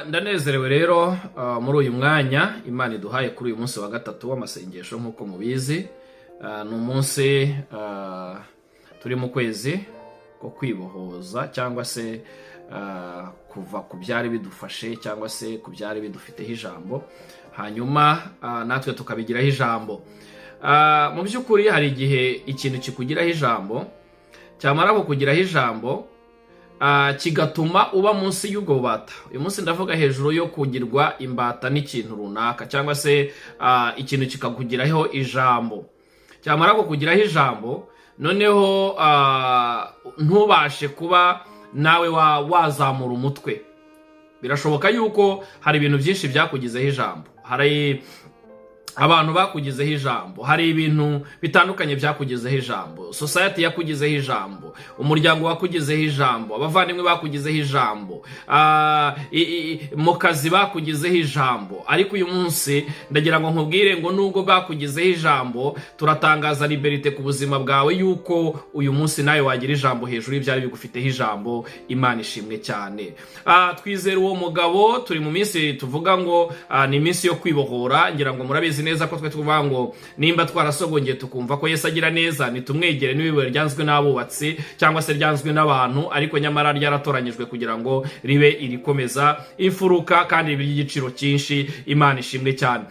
Ndanezerewe rero muri uyu mwanya Imana iduhaye kuri uyu munsi wa gatatu w'amasengesho. Nk'uko mubizi, ni umunsi turi mu kwezi ko kwibohoza cyangwa se kuva ku byari bidufashe cyangwa se ku byari bidufiteho ijambo, hanyuma natwe tukabigiraho ijambo. Mu by'ukuri hari igihe ikintu kikugiraho ijambo, cyamara kukugiraho ijambo kigatuma uba munsi y'ubwo bubata. Uyu munsi ndavuga hejuru yo kugirwa imbata n'ikintu runaka cyangwa se ikintu kikakugiraho ijambo, cyamara kukugiraho ijambo noneho ntubashe kuba nawe wazamura umutwe. Birashoboka yuko hari ibintu byinshi byakugizeho ijambo, hari abantu bakugizeho ijambo, hari ibintu bitandukanye byakugizeho ijambo, society yakugizeho ijambo, umuryango wakugizeho ijambo, abavandimwe bakugizeho ijambo, mu kazi bakugizeho ijambo. Ariko uyu munsi ndagira ngo nkubwire ngo nubwo bakugizeho ijambo, turatangaza liberté ku buzima bwawe, yuko uyu munsi nawe wagira ijambo hejuru y'ibyari bigufiteho ijambo. Imana ishimwe cyane. Twizera uwo mugabo. Turi mu minsi tuvuga ngo ni iminsi yo kwibohora. Ngira ngo murabizi neza ko twe tuvuga ngo nimba twarasogongeye tukumva ko Yesu agira neza, nitumwegere. N'ibuye ryanzwe n'abubatsi cyangwa se ryanzwe n'abantu, ariko nyamara ryaratoranyijwe kugira ngo ribe irikomeza imfuruka kandi ribe iry'igiciro cyinshi. Imana ishimwe cyane.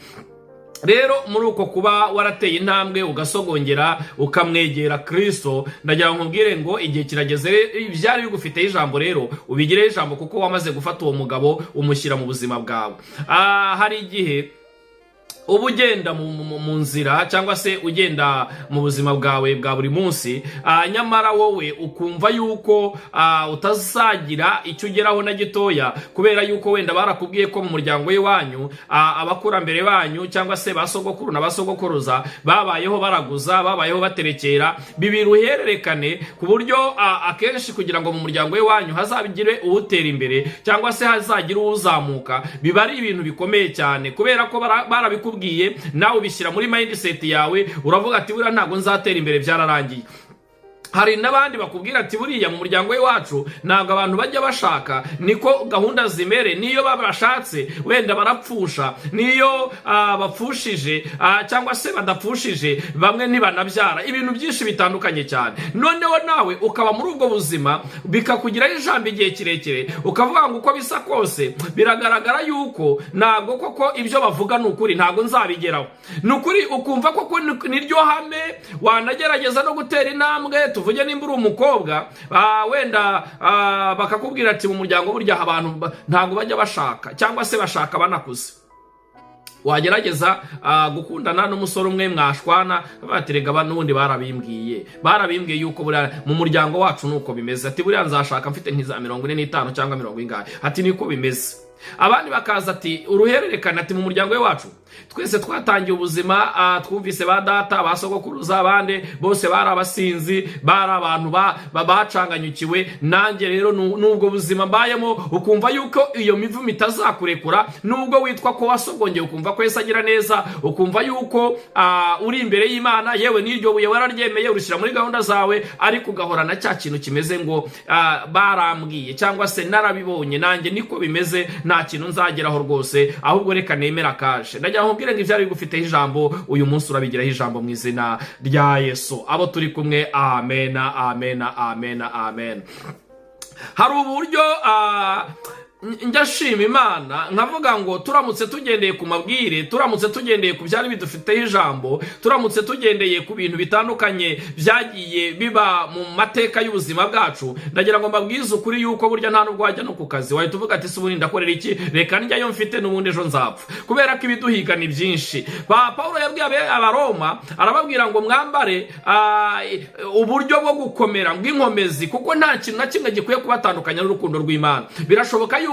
Rero muri uko kuba warateye intambwe, ugasogongera, ukamwegera Kirisito, ndagira ngo nkubwire ngo igihe kirageze, ibyari bigufiteho ijambo rero ubigireho ijambo, kuko wamaze gufata uwo mugabo umushyira mu buzima bwawe. Hari igihe uba ugenda mu nzira cyangwa se ugenda mu buzima bwawe bwa buri munsi, nyamara wowe ukumva yuko utazagira icyo ugeraho na gitoya, kubera yuko wenda barakubwiye ko mu muryango w'iwanyu abakurambere banyu cyangwa se ba sogokuru na ba sogokuruza babayeho baraguza, babayeho baterekera, bibiri uruhererekane, ku buryo akenshi kugira ngo mu muryango w'iwanyu hazagire uwutera imbere cyangwa se hazagire uwuzamuka biba ari ibintu bikomeye cyane, kubera ko barabikubwiye, nawe ubishyira muri mindset yawe, uravuga ati: "Buriya ntabwo nzatera imbere, byararangiye." Hari n'abandi bakubwira ati: "Buriya mu muryango w'iwacu ntabwo abantu bajya bashaka, niko gahunda zimere. Niyo babashatse wenda barapfusha, niyo bapfushije cyangwa se badapfushije bamwe ntibanabyara", ibintu byinshi bitandukanye cyane. Noneho nawe ukaba muri ubwo buzima, bikakugiraho ijambo igihe kirekire, ukavuga ngo uko bisa kose biragaragara yuko ntabwo koko ibyo bavuga ni ukuri, ntabwo nzabigeraho, ni ukuri. Ukumva koko niryo hame, wanagerageza no gutera intambwe, tuvuge nimba uri umukobwa, wenda bakakubwira ati: "Mu muryango burya abantu ntabwo bajya bashaka cyangwa se bashaka banakuze." Wagerageza gukundana n'umusore umwe, mwashwana, baterega n'ubundi barabimbwiye, barabimbwiye yuko buriya mu muryango wacu nuko bimeze, ati: "Buriya nzashaka mfite nk'iza 45 cyangwa mirongo ingahe", ati: "Niko bimeze." Abandi bakaza ati: "Uruhererekane", ati: "Mu muryango wacu twese twatangiye ubuzima, twumvise ba data, ba sogokuruza, abandi bose bari abasinzi, bari abantu bacanganyukiwe. Nanjye rero n'ubwo buzima mbayemo." Ukumva yuko iyo mivumo itazakurekura, nubwo witwa ko wasogongeye, ukumva ko Yesu agira neza, ukumva yuko uri imbere y'Imana, yewe n'iryo buye wararyemeye, urishyira muri gahunda zawe, ariko ugahorana cya kintu kimeze ngo barambwiye cyangwa se narabibonye, nanjye niko bimeze, nta kintu nzageraho rwose, ahubwo reka nemera akaje. Ndagira ngo nkubwire ngo ibyari bigufiteho ijambo, uyu munsi urabigiraho ijambo mu izina rya Yesu. Abo turi kumwe, amena, amena, amena, amen. Hari uburyo njya nshima Imana nkavuga ngo turamutse tugendeye ku mabwire, turamutse tugendeye ku byari bidufiteho ijambo, turamutse tugendeye ku bintu bitandukanye byagiye biba mu mateka y'ubuzima bwacu, ndagira ngo mbabwize ukuri yuko burya nta nubwo wajya no ku kazi, wahita uvuga ati: "Si ubundi ndakorera iki? Reka njyayo mfite, n'ubundi ejo nzapfa", kubera ko ibiduhiga ni byinshi. Ba Paul yabwiye Abaroma, arababwira ngo mwambare uburyo bwo gukomera bw'inkomezi, kuko nta kintu na kimwe gikwiye kubatandukanya n'urukundo rw'Imana. Birashoboka yuko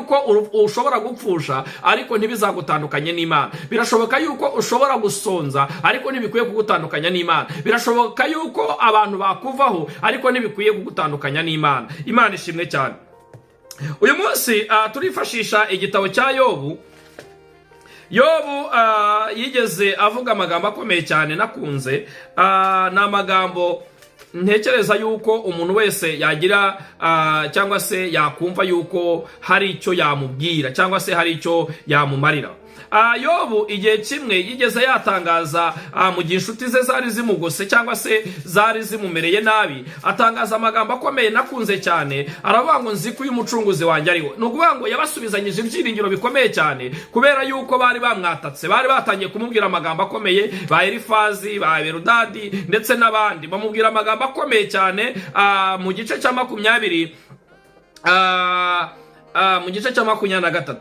ushobora gupfusha, ariko ntibizagutandukanye n'Imana. Birashoboka yuko ushobora gusonza, ariko ntibikwiye kugutandukanya n'Imana. Birashoboka yuko abantu bakuvaho, ariko ntibikwiye kugutandukanya n'Imana. Imana ishimwe cyane. Uyu munsi turifashisha igitabo cya Yobu. Yobu yigeze avuga amagambo akomeye cyane nakunze. Ni amagambo Ntekereza yuko umuntu wese yagira cyangwa se yakumva yuko hari icyo yamubwira cyangwa se hari icyo yamumarira. Yobu igihe kimwe yigeze yatangaza, mu gihe inshuti ze zari zimugose cyangwa se zari zimumereye nabi, atangaza amagambo akomeye nakunze cyane. Aravuga ngo: "Nzi ko uyu mucunguzi wanjye ariwe." Ni ukuvuga ngo yabasubizanyije ibyiringiro bikomeye cyane, kubera yuko bari bamwatatse, bari batangiye kumubwira amagambo akomeye, ba Elifazi, ba Berudadi ndetse n'abandi, bamubwira amagambo akomeye cyane. Mu gice cya 20, mu gice cya 23,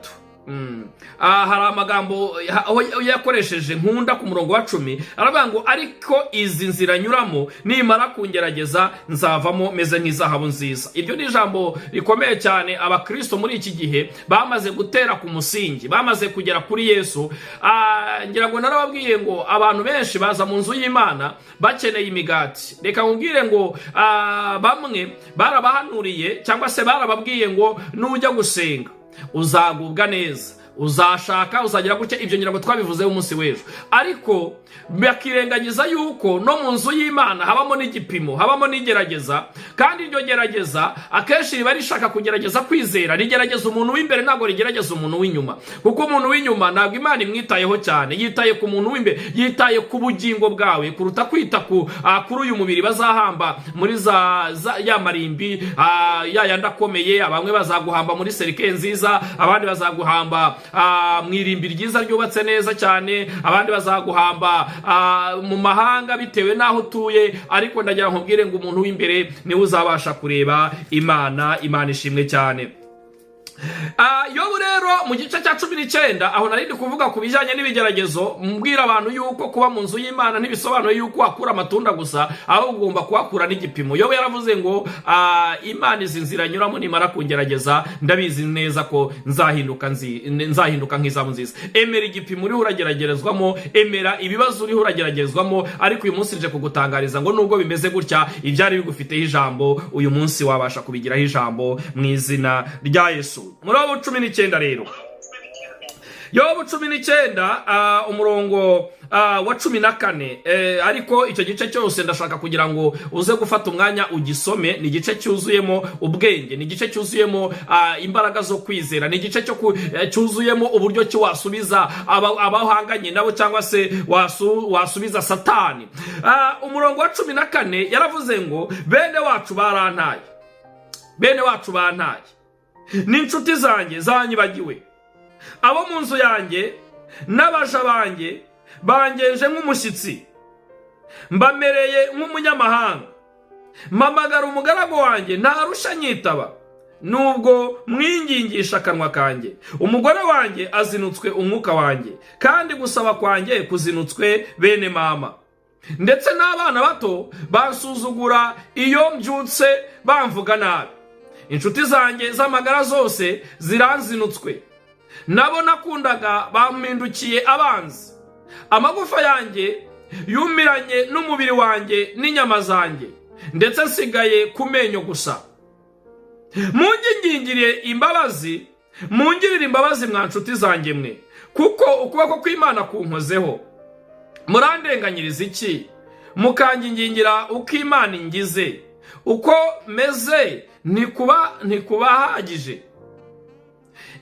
hari amagambo aho yakoresheje nkunda ku murongo wa 10, aravuga ngo: "Ariko izi nzira nyuramo, nimara kungerageza nzavamo meze nk'izahabu nziza." Iryo ni ijambo rikomeye cyane. Abakristo muri iki gihe bamaze gutera ku musingi, bamaze kugera kuri Yesu. Ngira ngo narababwiye ngo abantu benshi baza mu nzu y'Imana bakeneye imigati. Reka nkubwire ngo bamwe barabahanuriye cyangwa se barababwiye ngo nujya gusenga uzagubwa neza, uzashaka, uzagira gutya. Ibyo ngira ngo twabivuzeho umunsi w'ejo. Ariko bakirengagiza yuko no mu nzu y'Imana habamo n'igipimo, habamo n'igerageza, kandi iryo gerageza akenshi riba rishaka kugerageza kwizera. Rigerageza umuntu w'imbere, ntabwo rigerageza umuntu w'inyuma, kuko umuntu w'inyuma ntabwo Imana imwitayeho cyane. Yitaye ku muntu w'imbere, yitaye ku bugingo bwawe kuruta kwita kuri uyu mubiri bazahamba muri za ya marimbi, ya yandi akomeye. Bamwe bazaguhamba muri cercueil nziza, abandi bazaguhamba mu irimbi ryiza ryubatse neza cyane, abandi bazaguhamba mu mahanga bitewe n'aho utuye. Ariko ndagira nkubwire ngo umuntu w'imbere niwe uzabasha kureba Imana. Imana ishimwe cyane. Yobu rero mu gice cya 19, aho nari ndi kuvuga ku bijyanye n'ibigeragezo, mbwira abantu yuko kuba mu nzu y'Imana ntibisobanuye yuko wakura amatunda gusa, ahubwo ugomba kuhakura n'igipimo. Yobu yaravuze ngo: "Imana izi nzira nyuramo, nimara kungerageza ndabizi neza ko nzahinduka nk'izahabu nziza." Emera igipimo uriho urageragerezwamo, emera ibibazo uriho urageragerezwamo. Ariko uyu munsi nje kugutangariza ngo nubwo bimeze gutya, ibyari bigufiteho ijambo uyu munsi wabasha kubigiraho ijambo mu izina rya Yesu. Muri Yobu 19 rero, Yobu 19, umurongo wa 14. Ariko icyo gice cyose ndashaka kugira ngo uze gufata umwanya ugisome. Ni igice cyuzuyemo ubwenge, ni igice cyuzuyemo imbaraga zo kwizera, ni igice cyuzuyemo uburyo ki wasubiza abahanganye nabo cyangwa se wasubiza Satani. Umurongo wa 14 yaravuze ngo: "Bene wacu barantaye, bene wacu bantaye, n'inshuti zanjye zanyibagiwe. Abo mu nzu yanjye n'abaja banjye bangenje nk'umushyitsi, mbamereye nk'umunyamahanga. Mpamagara umugaragu wanjye, ntarushya nyitaba, nubwo mwingingisha akanwa kanjye. Umugore wanjye azinutswe umwuka wanjye, kandi gusaba kwanjye kuzinutswe bene mama. Ndetse n'abana bato bansuzugura iyo mbyutse, bamvuga nabi. Inshuti zanjye z'amagara zose ziranzinutswe, nabo nakundaga bampindukiye abanzi. Amagufa yanjye yumiranye n'umubiri wanjye n'inyama zanjye, ndetse nsigaye ku menyo gusa. Mungingingire imbabazi, mungirire imbabazi, mwa nshuti zanjye mwe, kuko ukuboko kw'Imana kunkozeho. Murandenganyiriza iki, mukangingingira uko Imana ingize? Uko meze ntikubahagije?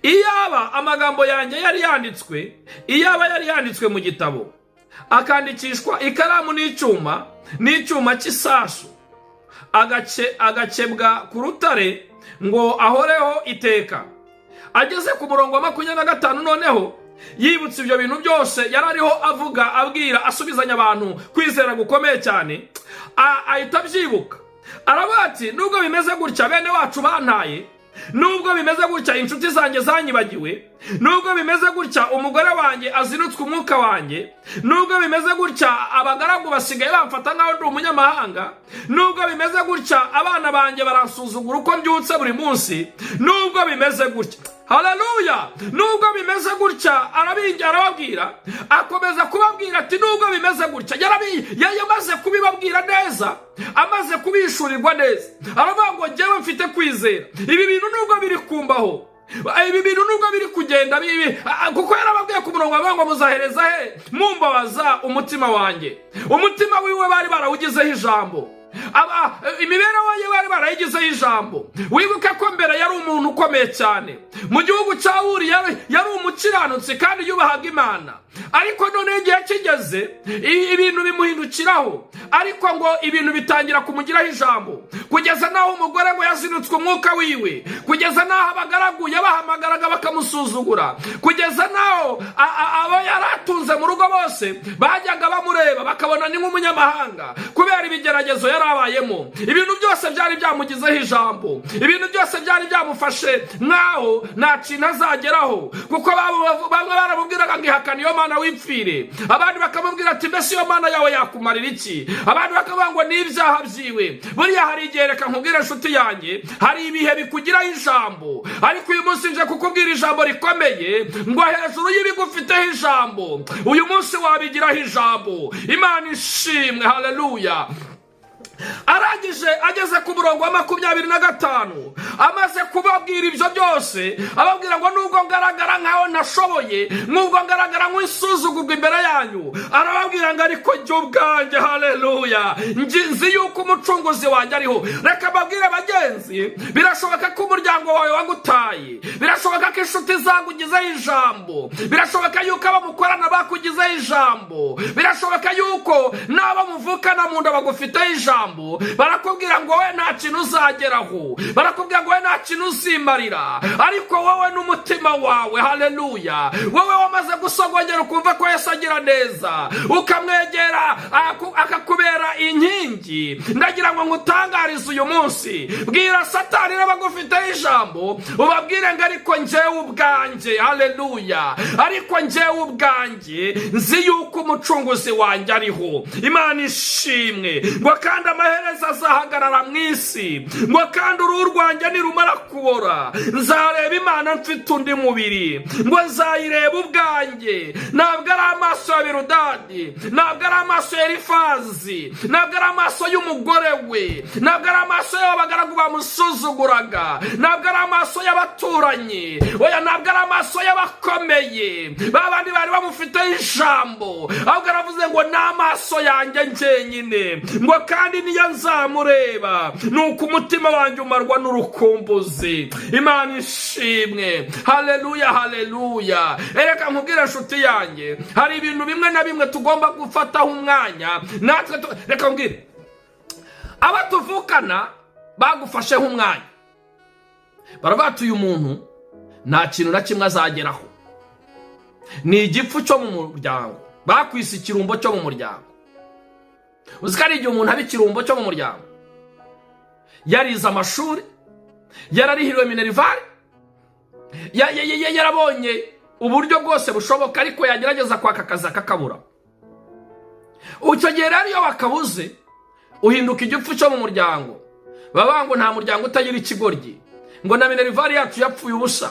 Iyaba amagambo yanjye yari yanditswe, iyaba yari yanditswe mu gitabo, akandikishwa ikaramu n'icyuma cy'isasu, agakebwa ku rutare ngo ahoreho iteka." Ageze ku murongo wa 25, noneho yibutse ibyo bintu byose yari ariho avuga, abwira, asubizanya abantu kwizera gukomeye cyane, ahita abyibuka. Aravuga ati: "Nubwo bimeze gutya, bene wacu bantaye, nubwo bimeze gutya, inshuti zanjye zanyibagiwe, nubwo bimeze gutya, umugore wanjye azinutswe umwuka wanjye, nubwo bimeze gutya, abagaragu basigaye bamfata nk'aho ndi umunyamahanga, nubwo bimeze gutya, abana banjye baransuzugura uko mbyutse buri munsi, nubwo bimeze gutya, haleluya, nubwo bimeze gutya." Arababwira, akomeza kubabwira ati: "Nubwo bimeze gutya." Yamaze kubibabwira neza, amaze kubishurirwa neza, aravuga ngo: "Njyewe mfite kwizera. Ibi bintu nubwo biri kumbaho, ibi bintu nubwo biri kugenda bibi," kuko yarababwiye ku murongo avuga ngo: "Muzahereza he mumbabaza umutima wanjye?" Umutima wiwe bari barawugizeho ijambo. Imibereho ye bari barayigizeho ijambo. Wibuke ko mbere yari umuntu ukomeye cyane mu gihugu cya Wuri, yari umukiranutsi kandi yubahaga Imana. Ariko noneho igihe kigeze ibintu bimuhindukiraho, ariko ngo ibintu bitangira kumugiraho ijambo, kugeza n'aho umugore ngo yazinutswe umwuka wiwe, kugeza n'aho abagaragu yabahamagaraga bakamusuzugura, kugeza n'aho abo yari atunze mu rugo bose bajyaga bamureba bakabona ni nk'umunyamahanga, kubera ibigeragezo yari abayemo. Ibintu byose byari byamugizeho ijambo, ibintu byose byari byamufashe nk'aho nta kintu azageraho, kuko bamwe baramubwiraga ngo ihakane iyo Mana wipfire, abandi bakamubwira ati mbese iyo Mana yawe yakumarira iki? Abandi bakavuga ngo ni ibyaha byiwe. Buriya hari igihe, reka nkubwire inshuti yanjye, hari ibihe bikugiraho ijambo. Ariko uyu munsi nje kukubwira ijambo rikomeye, ngo hejuru y'ibigufiteho ijambo, uyu munsi wabigiraho ijambo. Imana ishimwe, haleluya. Arangije ageze ku murongo wa 25, amaze kubabwira ibyo byose, ababwira ngo nubwo ngaragara nkaho ntashoboye, nubwo ngaragara nk'isuzugurwa imbere yanyu, arababwira ngo ariko jye ubwanjye, haleluya, nzi yuko umucunguzi wanjye ariho. Reka mbabwire bagenzi, birashoboka ko umuryango wawe wagutaye, birashoboka ko inshuti zakugizeho ijambo, birashoboka yuko abo mukorana bakugizeho ijambo, birashoboka yuko n'abo muvukana mu nda bagufiteho ijambo. Barakubwira ngo wowe nta kintu uzageraho, barakubwira ngo wowe nta kintu uzimarira. Ariko wowe n'umutima wawe, haleluya, wowe wamaze gusogongera ukumva ko Yesu agira neza, ukamwegera akakubera inkingi, ndagira ngo ngutangarize uyu munsi: bwira Satani n'abagufiteho ijambo, ubabwire ngo ariko njyewe ubwanjye, haleluya, ariko njyewe ubwanjye nzi yuko umucunguzi wanjye ariho. Imana ishimwe. Ngo kandi amaherezo azahagarara mu isi, ngo kandi uruhu rwanjye nirumara kubora, nzareba Imana mfite undi mubiri, ngo nzayireba ubwanjye. Ntabwo ari amaso ya Birudadi, ntabwo ari amaso ya Elifazi, ntabwo ari amaso y'umugore we, ntabwo ari amaso y'abagaragu bamusuzuguraga, ntabwo ari amaso y'abaturanyi, oya, ntabwo ari amaso y'abakomeye ba bandi bari bamufiteho ijambo, ahubwo aravuze ngo ni amaso yanjye njyenyine, ngo kandi niyo nzamureba, ni uko umutima wanjye umarwa n'urukumbuzi. Imana ishimwe, haleluya, haleluya. Ereka nkubwire inshuti yanjye, hari ibintu bimwe na bimwe tugomba gufataho umwanya natwe. Reka nkubwire, abo tuvukana bagufasheho umwanya, baravuga ati uyu muntu nta kintu na kimwe azageraho, ni igipfu cyo mu muryango. Bakwise ikirumbo cyo mu muryango. Uzi ko ari igihe umuntu aba ikirumbo cyo mu muryango, yarize amashuri, yararihiriwe minerval, yarabonye uburyo bwose bushoboka, ariko yagerageza kwaka akazi akakabura. Icyo gihe rero iyo bakabuze, uhinduka igipfu cyo mu muryango. Baba ngo nta muryango utagira ikigoryi, ngo na minerval yacu yapfuye ubusa,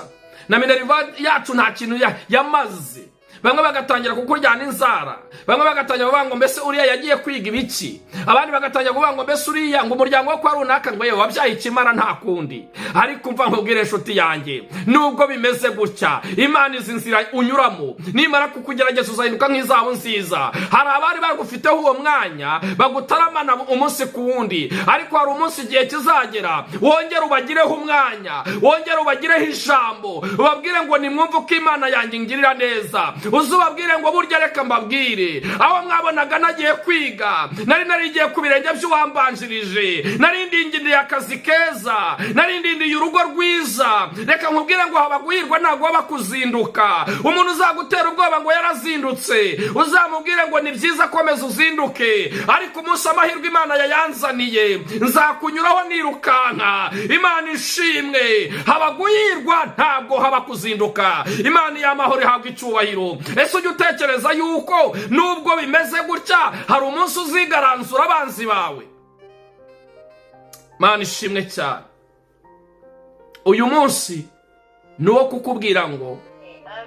na minerval yacu nta kintu yamaze. Bamwe bagatangira kukuryana inzara, bamwe bagatangira kuvuga ngo mbese uriya yagiye kwiga ibiki, abandi bagatangira kuvuga ngo mbese uriya, ngo umuryango wo kwa runaka, ngo yewe wabyaye ikimara, nta kundi. Ariko umva nkubwire inshuti yanjye, nubwo bimeze gutya, Imana izi nzira unyuramo. Nimara kukugerageza uzahinduka nk'izahabu nziza. Hari abari bagufiteho uwo mwanya bagutaramana umunsi ku wundi, ariko hari umunsi, igihe kizagera, wongere ubagireho umwanya, wongere ubagireho ijambo, ubabwire ngo nimwumve uko Imana yanjye ingirira neza. Uze ubabwire ngo burya reka mbabwire, aho mwabonaga nagiye kwiga, nari narigiye ku birenge by'uwambanjirije, nari ndindiriye akazi keza, nari ndindiye urugo rwiza. Reka nkubwire ngo haba guhirwa, ntabwo waba kuzinduka. Umuntu uzagutera ubwoba ngo yarazindutse, uzamubwire ngo ni byiza, komeza uzinduke, ariko umunsi amahirwe Imana yayanzaniye, nzakunyuraho nirukanka. Imana ishimwe. Haba guhirwa, ntabwo haba kuzinduka. Imana y'amahoro ihabwa icyubahiro. Ese ujya utekereza yuko nubwo bimeze gutya, hari umunsi uzigaranzura abanzi bawe? Imana ishimwe cyane. Uyu munsi ni uwo kukubwira ngo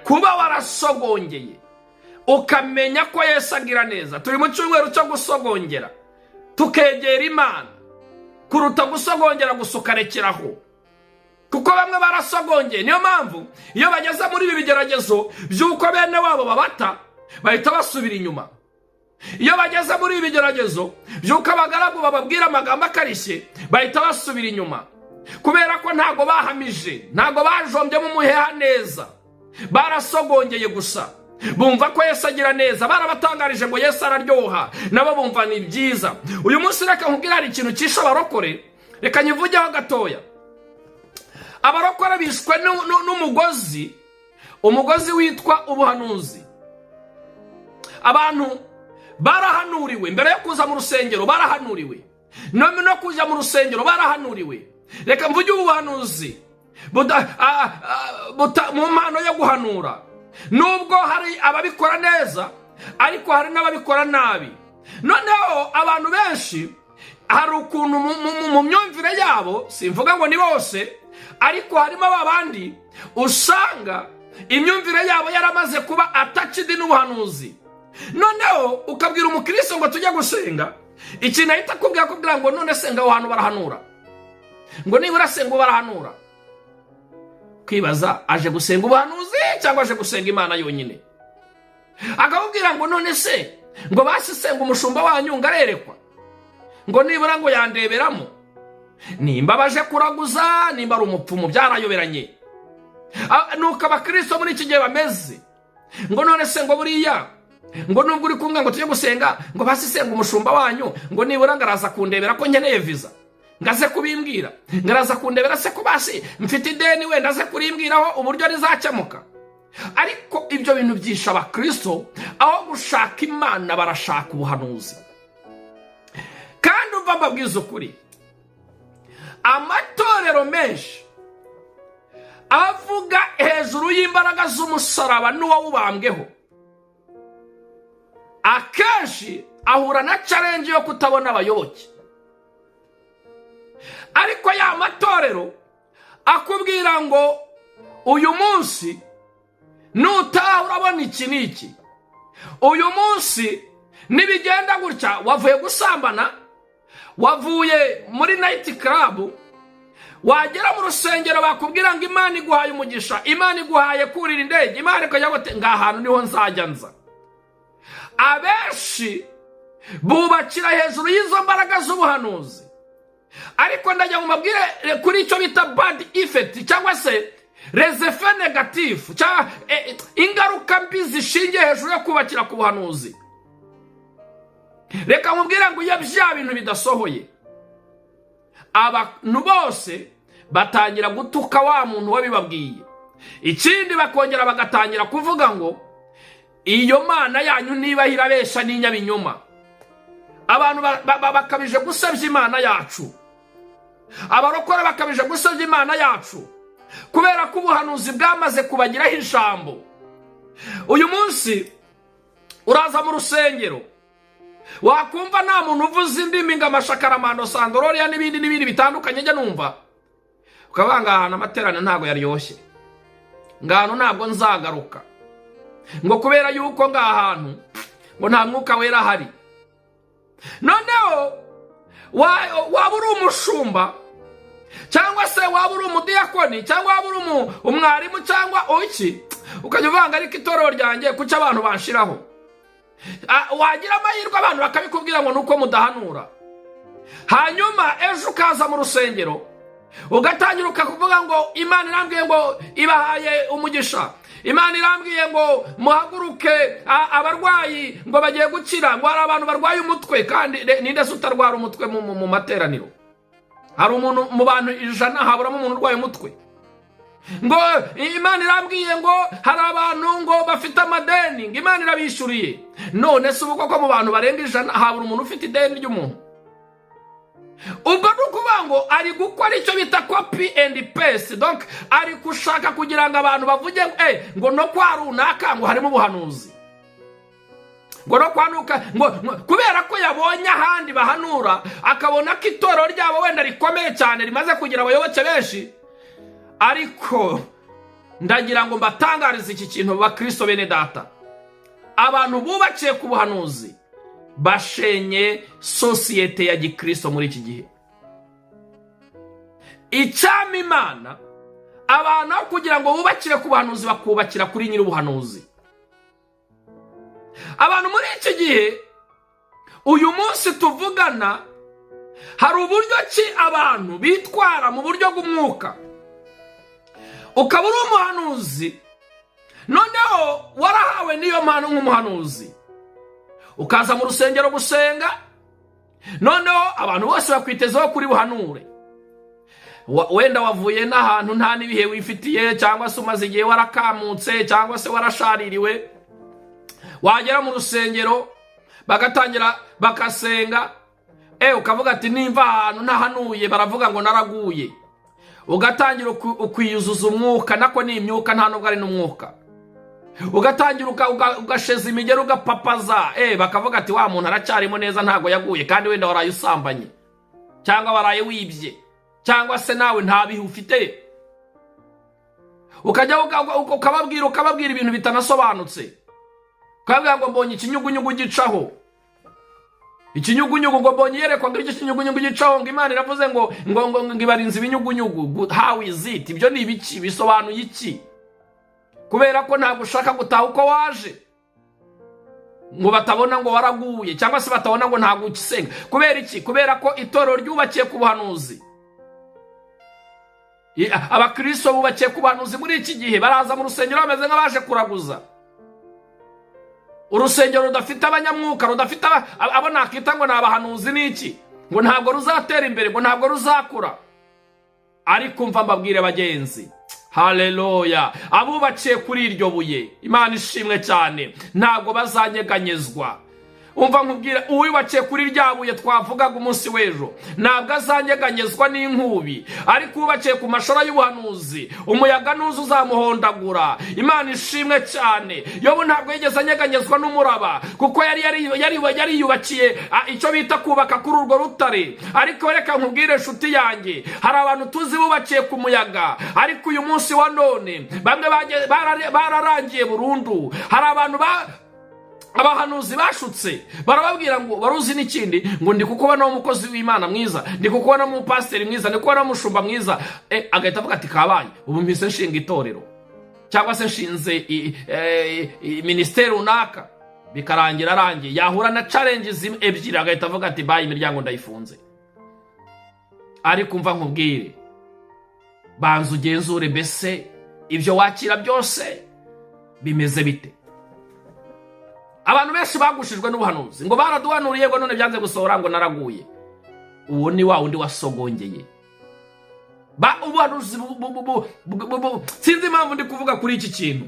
kuba warasogongeye ukamenya ko Yesu agira neza. Turi mu cyumweru cyo gusogongera tukegera Imana, kuruta gusogongera gusa ukarekeraho, kuko bamwe barasogongeye, niyo mpamvu iyo bageze muri ibi bigeragezo by'uko bene wabo babata, bahita basubira inyuma. Iyo bageze muri ibi bigeragezo by'uko abagaragu bababwira amagambo akarishye, bahita basubira inyuma, kubera ko ntabwo bahamije, ntabwo bajombyemo umuheha neza, barasogongeye gusa. Bumva ko Yesu agira neza, barabatangarije ngo Yesu araryoha, nabo bumva ni byiza. Uyu munsi reka nkubwire, hari ikintu cyishe abarokore, reka nyivugeho gatoya. Abarokore bishwe n'umugozi, umugozi witwa ubuhanuzi. Abantu barahanuriwe mbere yo kuza mu rusengero, barahanuriwe no kujya mu rusengero, barahanuriwe. Reka mvuge ubuhanuzi mu mpano yo guhanura, nubwo hari ababikora neza, ariko hari n'ababikora nabi. Noneho abantu benshi hari ukuntu mu myumvire yabo, simvuga ngo ni bose, ariko harimo abandi usanga imyumvire yabo yaramaze kuba attached n'ubuhanuzi. Noneho ukabwira umukristo ngo tujye gusenga, ikintu ahita akubwira ngo: "None senga, aho hantu barahanura?" Ngo nibura senga barahanura. Kwibaza, aje gusenga ubuhanuzi cyangwa aje gusenga Imana yonyine? Akakubwira ngo: "None se ngo basi senga umushumba wanyu ngo arerekwa, ngo nibura ngo yandeberamo." Nimba baje kuraguza, nimba ari umupfumu, byarayoberanye. Nuko abakristo muri iki gihe bameze, ngo: "None se ngo buriya ngo nubwo uri kumwe ngo tujye gusenga, ngo basi senga umushumba wanyu, ngo nibura ngo araza kundebera ko nkeneye viza, ngo aze kubimbwira, ngo araza kundebera se ko basi mfite ideni, wenda aze kurimbwiraho uburyo rizakemuka." Ariko ibyo bintu byisha abakristo. Aho gushaka Imana barashaka ubuhanuzi. Kandi umva mbabwiza ukuri, amatorero menshi avuga hejuru y'imbaraga z'umusaraba n'uwawubambweho, akenshi ahura na challenge yo kutabona abayoboke. Ariko ya matorero akubwira ngo uyu munsi nutaha urabona iki n'iki, uyu munsi nibigenda gutya, wavuye gusambana, wavuye muri night club, wagera mu rusengero bakubwira ngo Imana iguhaye umugisha, Imana iguhaye kurira indege, Imana ikajya gute, ngo ahantu niho nzajya nza. Abenshi bubakira hejuru y'izo mbaraga z'ubuhanuzi. Ariko ndajya ngo mbabwire kuri icyo bita bad effect, cyangwa se les effets négatifs, cyangwa ingaruka mbi zishingiye hejuru yo kubakira ku buhanuzi. Reka nkubwire ngo iyo bya bintu bidasohoye, abantu bose batangira gutuka wa muntu wabibabwiye. Ikindi, bakongera bagatangira kuvuga ngo iyo mana yanyu niba irabesha n'inyabinyoma. Abantu bakabije gusebya Imana yacu, abarokore bakabije gusebya Imana yacu, kubera ko ubuhanuzi bwamaze kubagiraho ijambo. Uyu munsi uraza mu rusengero, wakumva nta muntu uvuza indimi, ngo amashakaramando sandororiya n'ibindi n'ibindi bitandukanye njya numva, ukavuga ngo ahantu amateraniro ntabwo yaryoshye, ngo ahantu ntabwo nzagaruka, ngo kubera yuko ngo aha hantu ngo nta Mwuka Wera ahari. Noneho waba uri umushumba, cyangwa se waba uri umudiyakoni, cyangwa waba uri umwarimu, cyangwa iki, ukajya uvanga: "Ariko itorero ryanjye kuki abantu banshiraho?" Wagira amahirwe abantu bakabikubwira ngo nuko mudahanura. Hanyuma ejo ukaza mu rusengero, ugatangira ukakuvuga ngo Imana irambwiye ngo ibahaye umugisha, Imana irambwiye ngo muhaguruke, abarwayi ngo bagiye gukira, ngo hari abantu barwaye umutwe. Kandi ninde se utarwara umutwe mu materaniro? Hari umuntu mu bantu 100 haburamo umuntu urwaye umutwe? Ngo Imana irambwiye ngo hari abantu ngo bafite amadeni, ngo Imana irabishyuriye. None se ubu koko mu bantu barenga 100 habura umuntu ufite ideni ry'umuntu? Ubwo ni ukuvuga ngo ari gukora icyo bita copy and paste. Donc ari gushaka kugira ngo abantu bavuge ngo no kwa runaka ngo harimo ubuhanuzi, ngo no kwa nuka ngo kubera ko yabonye ahandi bahanura, akabona ko itorero ryabo wenda rikomeye cyane, rimaze kugira abayoboke benshi. Ariko ndagira ngo mbatangarize iki kintu, bakristo bene data: abantu bubakiye ku buhanuzi bashenye sosiyete ya gikristo muri iki gihe. Icyama Imana abantu, aho kugira ngo bubakire ku buhanuzi, bakubakira kuri nyir'ubuhanuzi. Abantu muri iki gihe Uyu munsi tuvugana, hari uburyo ki abantu bitwara mu buryo bw'umwuka. Ukaba uri umuhanuzi, noneho warahawe n'iyo mpano nk'umuhanuzi, ukaza mu rusengero gusenga, noneho abantu bose bakwitezeho kuri buhanure. Wenda wavuye n'ahantu nta n'ibihe wifitiye, cyangwa se umaze igihe warakamutse, cyangwa se warashaririwe. Wagera mu rusengero bagatangira bakasenga, ukavuga ati: "Nimva ahantu ntahanuye baravuga ngo naraguye." Ugatangira ukwiyuzuza umwuka, nako ni imyuka, nta nubwo ari n'umwuka. Ugatangira ugasheza imigeri, ugapapaza, bakavuga ati: "Wa muntu aracyarimo neza, ntabwo yaguye." Kandi wenda waraye usambanye, cyangwa waraye wibye, cyangwa se nawe nta bihe ufite. Ukajya ukababwira ibintu bitanasobanutse, ukababwira ngo: "Mbonye ikinyugunyugu gicaho, ikinyugunyugu," ngo: "Mbonye iyerekwa," ngo: "Icyo kinyugunyugu gicaho," ngo: "Imana iravuze ngo ibarinze ibinyugunyugu." How is it? Ibyo ni ibiki? Bisobanuye iki? Kubera ko ntabwo ushaka gutaha uko waje, ngo batabona ngo waraguye, cyangwa se batabona ngo ntabwo ugisenga. Kubera iki? Kubera ko itorero ryubakiye ku buhanuzi. Abakristo bubakiye ku buhanuzi muri iki gihe baraza mu rusengero bameze nk'abaje kuraguza. Urusengero rudafite abanyamwuka, rudafite abo nakita ngo ni abahanuzi n'iki, ngo ntabwo ruzatera imbere, ngo ntabwo ruzakura. Ariko mva mbabwire bagenzi, haleluya, abubakiye kuri iryo buye, Imana ishimwe cyane, ntabwo bazanyeganyezwa. Umva nkubwira, uwubakiye kuri rya buye twavugaga umunsi w'ejo ntabwo azanyeganyezwa n'inkubi. Ariko uwubakiye ku mashara y'ubuhanuzi, umuyaga nuza uzamuhondagura. Imana ishimwe cyane. Yobu ntabwo yigeze anyeganyezwa n'umuraba, kuko yari yariyubakiye icyo bita kubaka kuri urwo rutare. Ariko reka nkubwire inshuti yanjye, hari abantu tuzi bubakiye ku muyaga, ariko uyu munsi wa none bamwe bararangiye burundu. Hari abantu ba abahanuzi bashutse, barababwira ngo: "Waruzi n'ikindi?" ngo: "Ndi kukubona umukozi w'Imana mwiza, ndi kukubona umupasiteri mwiza, ndi kubona umushumba mwiza." Agahita avuga ati: "Kabaye, ubu mpise nshinga itorero, cyangwa se nshinze minisiteri runaka." Bikarangira arangiye. Yahura na challenges ebyiri, agahita avuga ati: "Bye, imiryango ndayifunze." Ariko umva nkubwire, banza ugenzure mbese ibyo wakira byose bimeze bite. Abantu benshi bagushijwe n'ubuhanuzi, ngo: "Baraduhanuriye," ngo: "None byanze gusohora," ngo: "Naraguye." Uwo ni wa wundi wasogongeye ba ubuhanuzi. Sinzi impamvu ndi kuvuga kuri iki kintu,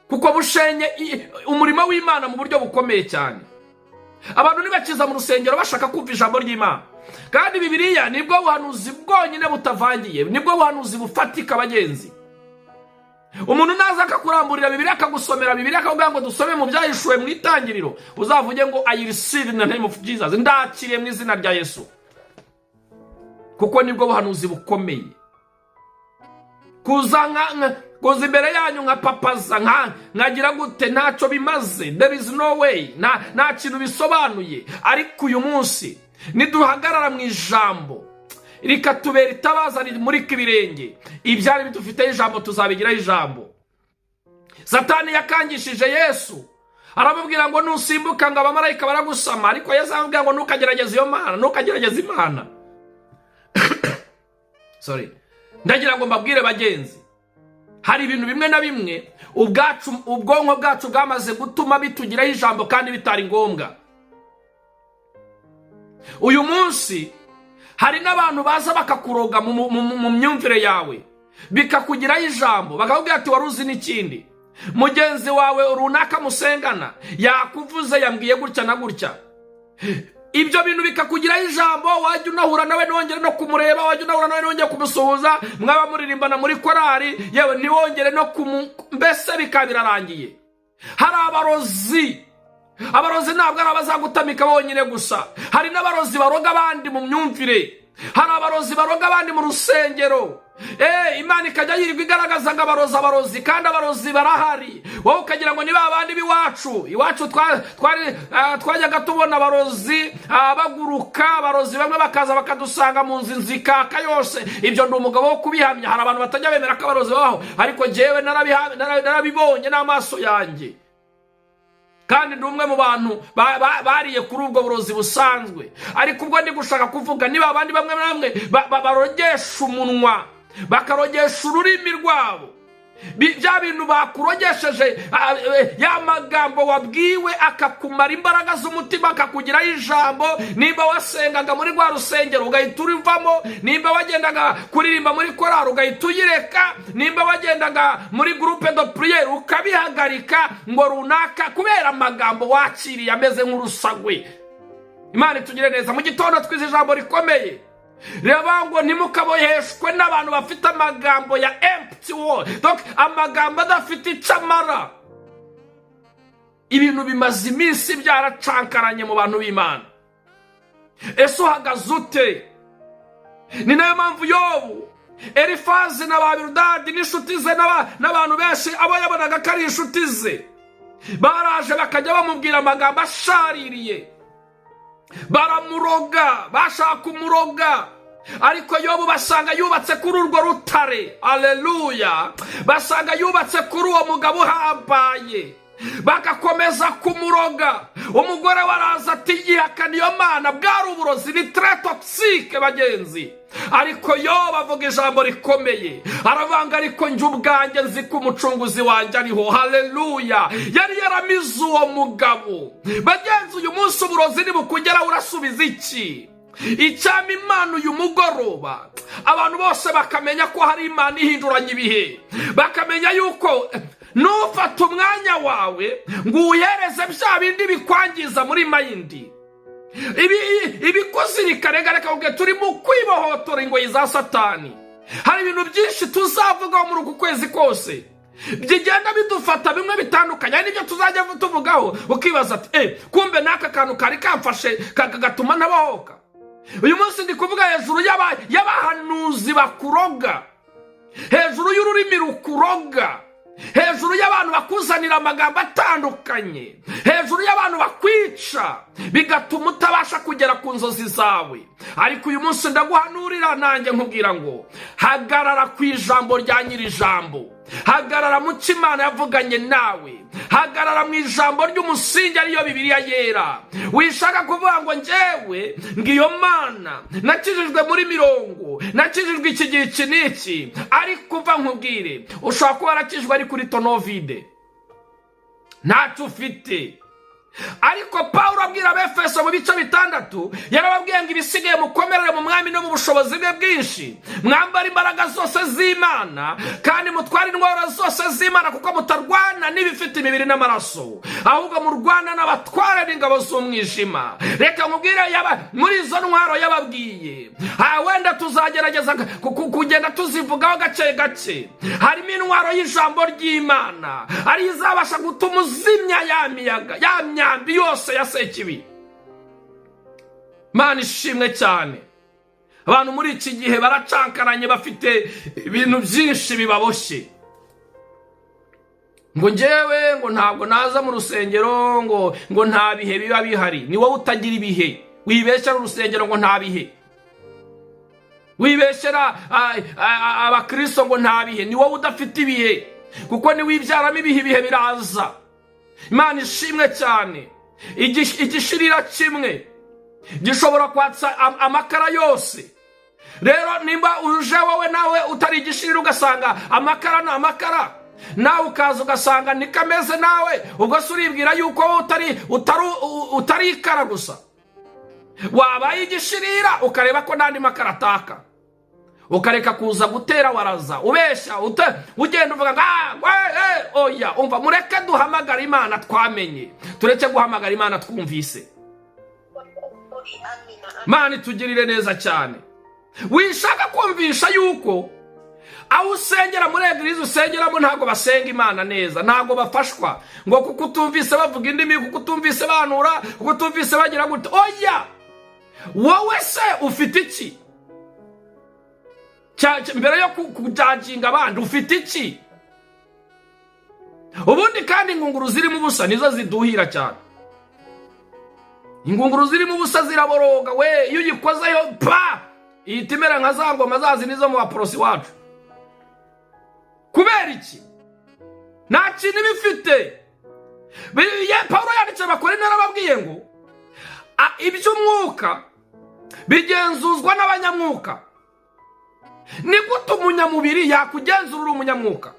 kuko bushenye umurimo w'Imana mu buryo bukomeye cyane. Abantu ntibakiza mu rusengero bashaka kumva ijambo ry'Imana, kandi Bibiliya nibwo buhanuzi bwonyine butavangiye, nibwo buhanuzi bufatika. Bagenzi, umuntu naza akakuramburira Bibiliya, akagusomera Bibiliya, akakubwira ngo: "Dusome mu Byahishuwe mu Itangiriro," uzavuge ngo: "I receive in the name of Jesus, ndakiriye mu izina rya Yesu," kuko nibwo buhanuzi bukomeye. Kuza kuza imbere yanyu nka papaza, nkagira gute, ntacyo bimaze. There is no way, nta kintu bisobanuye. Ariko uyu munsi niduhagarara mu ijambo, rikatubera itabaza rimurika ibirenge, ibyari bidufiteho ijambo tuzabigiraho ijambo. Satani yakangishije Yesu, aramubwira ngo: "Nusimbuka," ngo, "abamarayika baragusama." Ariko Yesu aramubwira ngo: "Ntukagerageze iyo Mana, ntukagerageze Imana." Sorry. Ndagira ngo mbabwire bagenzi, hari ibintu bimwe na bimwe ubwacu ubwonko bwacu bwamaze gutuma bitugiraho ijambo kandi bitari ngombwa. Uyu munsi hari n'abantu baza bakakuroga mu myumvire yawe, bikakugiraho ijambo, bakakubwira ati: "Wari uzi n'ikindi? Mugenzi wawe runaka musengana yakuvuze, yambwiye gutya na gutya." Ibyo bintu bikakugiraho ijambo. Wajya unahura nawe ntiwongere no kumureba, wajya unahura nawe ntiwongere kumusuhuza, mwaba muririmbana muri korari, yewe ntiwongere no kumu, mbese bikaba birarangiye. Hari abarozi. Abarozi ntabwo ari abazagutamika bonyine gusa, hari n'abarozi baroga abandi mu myumvire, hari abarozi baroga abandi mu rusengero. Imana ikajya yirirwa igaragaza ngo abarozi, abarozi, kandi abarozi barahari. Wowe ukagira ngo ni ba bandi b'iwacu. Iwacu twajyaga tubona abarozi baguruka, abarozi bamwe bakaza bakadusanga mu nzu, inzu ikaka yose. Ibyo ndi umugabo wo kubihamya. Hari abantu batajya bemera ko abarozi babaho, ariko jyewe narabibonye n'amaso yanjye. Kandi ndi umwe mu bantu bariye kuri ubwo burozi busanzwe. Ariko ubwo ndi gushaka kuvuga, niba abandi bamwe na bamwe barogesha umunwa, bakarogesha ururimi rwabo, bya bintu bakurogesheje, ya magambo wabwiwe akakumara imbaraga z'umutima, akakugiraho ijambo. Nimba wasengaga muri rwa rusengero ugahita urivamo, nimba wagendaga kuririmba muri korari ugahita uyireka, nimba wagendaga muri groupe de prière ukabihagarika, ngo runaka, kubera amagambo wakiriye ameze nk'urusagwe. Imana itugire neza. Mu gitondo twize ijambo rikomeye reba ngo ntimukaboheshwe n'abantu bafite amagambo ya empty word, donc amagambo adafite icyo amara. Ibintu bimaze iminsi byaracankaranye mu bantu b'Imana. Ese uhagaze ute? Ni nayo mpamvu Yobu, Elifazi na ba Birudadi n'inshuti ze n'abantu benshi abo yabonaga ko ari inshuti ze, baraje bakajya bamubwira amagambo ashaririye, baramuroga, bashaka kumuroga. Ariko Yobu basanga yubatse kuri urwo rutare. Aleluya! Basanga yubatse kuri uwo mugabo uhambaye, bagakomeza kumuroga. Umugore we araza ati: "Yihakana iyo Mana." Bwari uburozi, ni très toxique, bagenzi. Ariko yo bavuga ijambo rikomeye, aravanga: "Ariko njye ubwanjye nzi ko Umucunguzi wanjye ariho." Haleluya! Yari yaramize uwo mugabo. Bagenzi, uyu munsi uburozi nibukugeraho urasubiza iki? Icyama Imana uyu mugoroba abantu bose bakamenya ko hari Imana ihinduranya ibihe, bakamenya yuko nufata umwanya wawe ngo uwuhereze bya bindi bikwangiza muri mind, ibi ibikuzirika. Reka reka, turi mu kwibohotora ingoyi za Satani. Hari ibintu byinshi tuzavugaho muri uku kwezi kose bigenda bidufata bimwe bitandukanye. Hari n'ibyo tuzajya tuvugaho ukibaza ati: "Eh, kumbe n'aka kantu kari kamfashe kagatuma ntabahoka." Uyu munsi ndi kuvuga hejuru y'abahanuzi bakuroga, hejuru y'ururimi rukuroga, hejuru y'abantu bakuzanira amagambo atandukanye, hejuru y'abantu bakwica bigatuma utabasha kugera ku nzozi zawe. Ariko uyu munsi ndaguhanurira nanjye nkubwira ngo hagarara ku ijambo rya nyiri ijambo, hagarara mu cyo Imana yavuganye nawe, hagarara mu ijambo ry'umusingi, ariyo Bibiliya Yera. Wishaka kuvuga ngo njyewe ngo iyo Mana nakijijwe muri mirongo, nakijijwe iki gihe iki n'iki. Ariko uva nkubwire, ushobora kuba warakijijwe ari kuri tonneau vide, ntacyo ufite. Ariko Pawulo abwira Abefeso mu bice 6, yarababwiye ngo ibisigaye mukomerere mu Mwami no mu bushobozi bwe bwinshi, mwambara imbaraga zose z'Imana kandi mutware intwaro zose z'Imana, kuko mutarwana n'ibifite imibiri n'amaraso, ahubwo murwana n'abatware n'ingabo z'umwijima. Reka nkubwire, muri izo ntwaro yababwiye, wenda tuzagerageza kugenda tuzivugaho gake gake, harimo intwaro y'ijambo ry'Imana, ariyo izabasha gutuma uzimya ya miyaga, ya myambi yose ya Sekibi. Mana ishimwe cyane. Abantu muri iki gihe baracankaranye, bafite ibintu byinshi bibaboshye, ngo njyewe ngo ntabwo naza mu rusengero, ngo nta bihe biba bihari. Ni wowe utagira ibihe. Wibeshyera urusengero ngo nta bihe, wibeshyera abakristo ngo nta bihe. Ni wowe udafite ibihe, kuko niwibyaramo ibihe, ibihe biraza. Imana ishimwe cyane. Igishirira kimwe gishobora kwatsa amakara yose. Rero nimba uje wowe nawe utari igishirira, ugasanga amakara ni amakara, nawe ukaza ugasanga niko ameze nawe, ubwo se uribwira yuko wowe utari ikara gusa? Wabaye igishirira ukareba ko n'andi makara ataka, ukareka kuza gutera waraza ubeshya, ugenda uvuga ngo "Ah, we, eh, oya." Umva, mureke duhamagara Imana twamenye, tureke guhamagara Imana twumvise. Amina. Mana itugirire neza cyane. Wishaka kumvisha yuko aho usengera, muri église usengeramo, ntabwo basenga Imana neza, ntabwo bafashwa, ngo kuko utumvise bavuga indimi, kuko utumvise banura, kuko utumvise bagira gute. Oya, wowe se ufite iki? Mbere yo kujudginga abandi, ufite iki ubundi? Kandi ingunguru zirimo ubusa nizo ziduhira cyane. Ingunguru zirimo ubusa ziraboroga we. Iyo uyikozeyo pa, ihita imera nka za ngoma zazi nizo mu baporosi wacu. Kubera iki? Nta kintu iba ifite. Pawulo yanditse Abakorinto, yarababwiye ngo iby'umwuka bigenzuzwa n'abanyamwuka. Ni gute umunyamubiri yakugenzura uri umunyamwuka?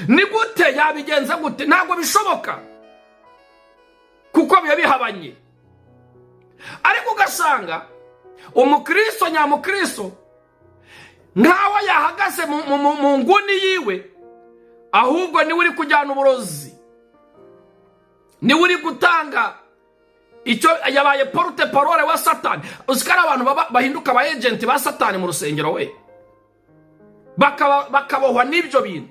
Ni gute yabigenza gute? Ntabwo bishoboka, kuko biba bihabanye. Ariko ugasanga umukristo nyamukristo nkaho yahagaze mu nguni yiwe, ahubwo niwe uri kujyana uburozi, niwe uri gutanga icyo, yabaye porte-parole wa Satani. Uzi ko ari abantu bahinduka aba agent ba Satani mu rusengero we, bakabohwa n'ibyo bintu,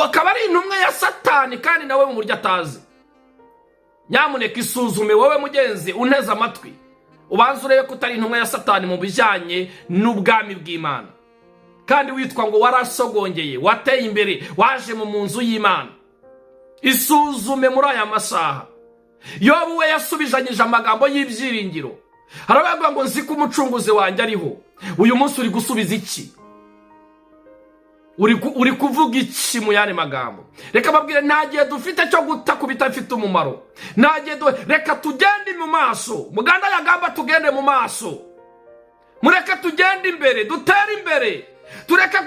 akaba ari intumwa ya Satani kandi nawe mu buryo atazi. Nyamuneka isuzume wowe mugenzi unteze amatwi, ubanze urebe ko utari intumwa ya Satani mu bijyanye n'ubwami bw'Imana, kandi witwa ngo warasogongeye, wateye imbere, waje mu nzu y'Imana. Isuzume muri aya masaha. Yobu we yasubijanyije amagambo y'ibyiringiro, haravuga ngo: "Nzi ko umucunguzi wanjye ariho." Uyu munsi uri gusubiza iki? Uri kuvuga iki mu yandi magambo? Reka babwire, nta gihe dufite cyo guta ku bidafite umumaro. Nta gihe. Reka tugende mu maso. Muganda yagamba tugende mu maso. Mureke tugende imbere, dutere imbere, tureke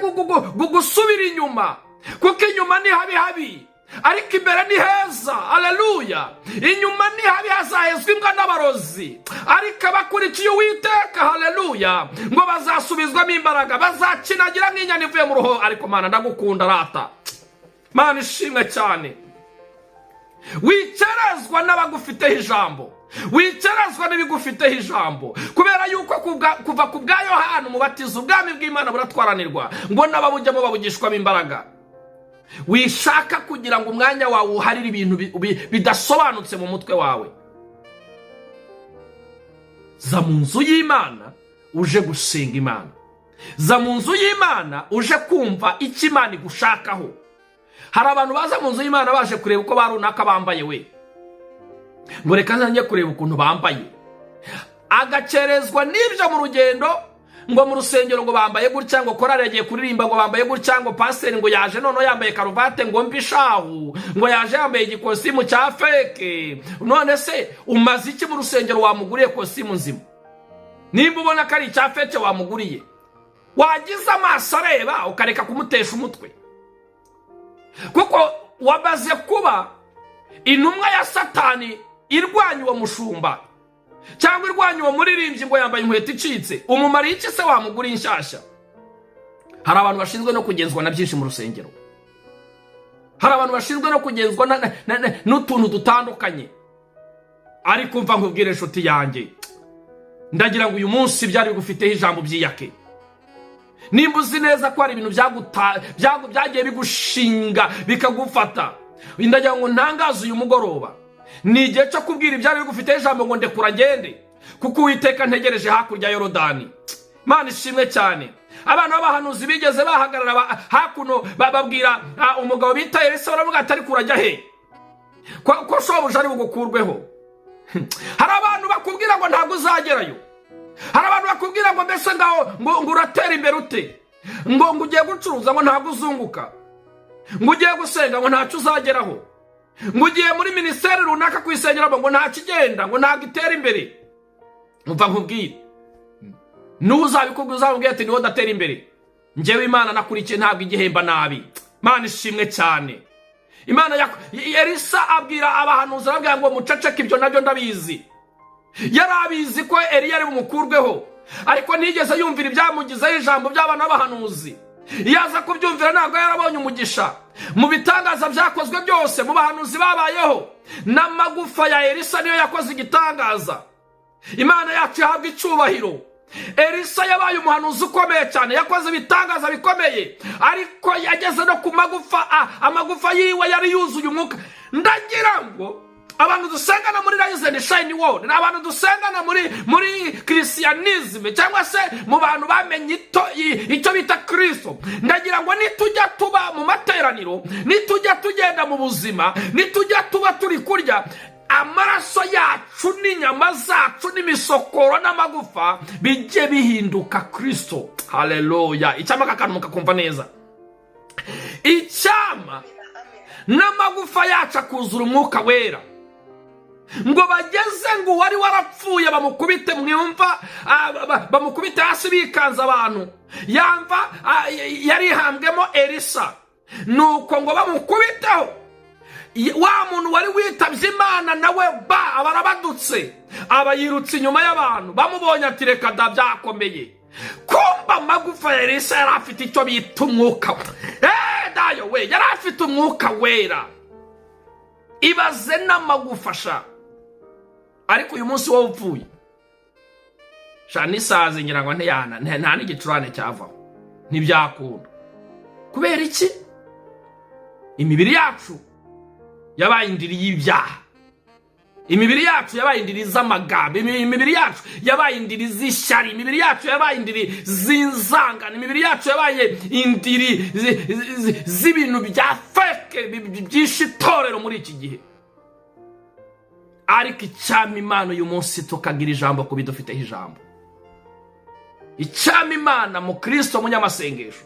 gusubira inyuma, kuko inyuma ni habi habi, ariko imbere ni heza. Aleluya! Inyuma ni habi, hazahezwa imbwa n'abarozi, ariko abakurikiye Uwiteka, haleluya, ngo bazasubizwamo imbaraga, bazakinagira nk'inyana ivuye mu ruho. Ariko Mana, ndagukunda rata. Mana ishimwe cyane. Wikerezwa n'abagufiteho ijambo, wikerezwa n'ibigufiteho ijambo, kubera yuko kuva ku bwa Yohana Umubatizo ubwami bw'Imana buratwaranirwa, ngo n'ababujyamo babugishwamo imbaraga. Wishaka kugira ngo umwanya wawe uharire ibintu bidasobanutse mu mutwe wawe. Za mu nzu y'Imana uje gusenga Imana, za mu nzu y'Imana uje kumva icyo Imana igushakaho. Hari abantu baza mu nzu y'Imana baje kureba uko ba runaka bambaye we, ngo reka njye kureba ukuntu bambaye, agakerezwa n'ibyo mu rugendo, ngo mu rusengero ngo bambaye gutya, ngo korari yagiye kuririmba ngo bambaye gutya, ngo pasiteri ngo yaje noneho yambaye karuvate ngo mbishahu, ngo yaje yambaye igikositimu cya fake. None se umaze iki mu rusengero? Wamuguriye kositimu nzima? Nimba ubona ko ari icya fake wamuguriye, wagize amaso areba ukareka kumutesha umutwe, kuko wamaze kuba intumwa ya Satani irwanya uwo mushumba cyangwa irwanya uwo muririmbyi ngo yambaye inkweto icitse. Umumariye iki se wamuguriye inshyashya? Hari abantu bashinzwe no kugenzwa na byinshi mu rusengero, hari abantu bashinzwe no kugenzwa n'utuntu dutandukanye. Ariko mva nkubwire, inshuti yanjye, ndagira ngo uyu munsi byari bigufiteho ijambo byiyake. Nimba uzi neza ko hari ibintu byagiye bigushinga bikagufata, ndagira ngo ntangaze uyu mugoroba, ni igihe cyo kubwira ibyari bigufiteho ijambo ngo: "Ndekura ngende, kuko Uwiteka ntegereje hakurya ya Yorodani." Imana ishimwe cyane. Abana b'abahanuzi bigeze bahagarara hakuno, bababwira umugabo bita Elisa, baravuga ati: "Ariko urajya he ko shobuja ari bugukurweho?" Hari abantu bakubwira ngo ntabwo uzagerayo. Hari abantu bakubwira ngo mbese ngaho ngo uratera imbere ute, ngo ugiye gucuruza ngo ntabwo uzunguka, ngo ugiye gusenga ngo ntacyo uzageraho, ngo ugiye muri minisiteri runaka kuyisengeramo ngo ntakigenda, ngo ntabwo itera imbere. Umva nkubwire, n'uwo uzabikubwira uzamubwira ati: "Niwo ndatera imbere njyewe. Imana nakurikiye ntabwo igihemba nabi." Imana ishimwe cyane. Imana ya Elisa abwira abahanuzi, arabwira ngo: "Muceceke, ibyo nabyo ndabizi." Yari abizi ko Eliya ari bumukurweho, ariko ntiyigeze yumvira ibyamugizeho ijambo by'abana b'abahanuzi. Iyo aza kubyumvira ntabwo yarabonye umugisha. Mu bitangaza byakozwe byose mu bahanuzi babayeho, n'amagufa ya Elisa niyo yakoze igitangaza. Imana yacu ihabwa icyubahiro. Elisa yabaye umuhanuzi ukomeye cyane, yakoze ibitangaza bikomeye, ariko yageze no ku magufa, amagufa yiwe yari yuzuye umwuka. Ndagira ngo abantu dusengana muri Rise and Shine World, ni abantu dusengana muri christianisme cyangwa se mu bantu bamenye icyo bita Kristo, ndagira ngo nitujya tuba mu materaniro, nitujya tugenda mu buzima, nitujya tuba turi kurya, amaraso yacu n'inyama zacu n'imisokoro n'amagufa bijye bihinduka Kristo. Haleluya! Icyama aka kantu mukakumva neza. Icyama N'amagufa yacu akuzura Umwuka Wera. Ngo bageze ngo uwari warapfuye bamukubite mwumva, bamukubite hasi bikanze abantu. Yamva yarihambwemo Elisa. Nuko ngo bamukubiteho, wa muntu wari witabye Imana nawe ba aba arabadutse, aba yirutse inyuma y'abantu. Bamubonye ati: "Reka da, byakomeye." Kumba amagufa ya Elisa yari afite icyo bita Umwuka dayo we, yari afite Umwuka Wera. Ibaze n'amagufa sha! Ariko uyu munsi wowe upfuye sha, n'isazi ngira ngo ntiyana, nta n'igicurane cyavaho, ntibyakunda. Kubera iki? Imibiri yacu yabaye indiri y'ibyaha, imibiri yacu yabaye indiri z'amagambo, imibiri yacu yabaye indiri z'ishyari, imibiri yacu yabaye indiri z'inzangano, imibiri yacu yabaye indiri z'ibintu bya fake byishe itorero muri iki gihe. Ariko icyampa Imana uyu munsi tukagira ijambo ku bidufiteho ijambo. Icyampa Imana mu Kirisito munyamasengesho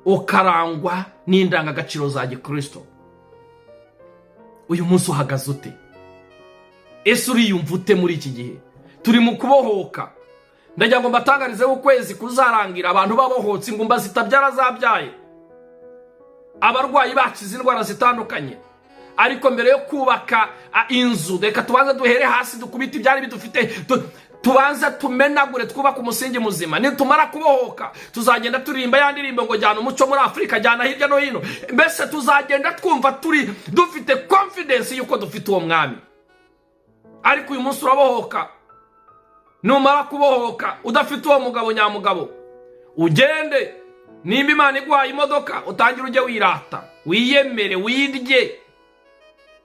ukarangwa n'indangagaciro za gikirisito. Uyu munsi uhagaze ute? Ese uriyumva ute muri iki gihe turi mu kubohoka? Ndagira ngo mbatangarize ukwezi kuzarangira abantu babohotse, ingumba zitabyara zabyaye, abarwayi bakize indwara zitandukanye. Ariko mbere yo kubaka inzu, reka tubanze duhere hasi, dukubite ibyari bidufite, tubanze tumenagure, twubake umusingi muzima. Nitumara kubohoka tuzagenda turirimba ya ndirimbo ngo: "Jyana umuco muri Afurika, jyana hirya no hino." Mbese tuzagenda twumva turi dufite confidence y'uko dufite uwo mwami. Ariko uyu munsi urabohoka, numara kubohoka udafite uwo mugabo nyamugabo, ugende. Nimba Imana iguhaye imodoka, utangire ujye wirata, wiyemere, wirye,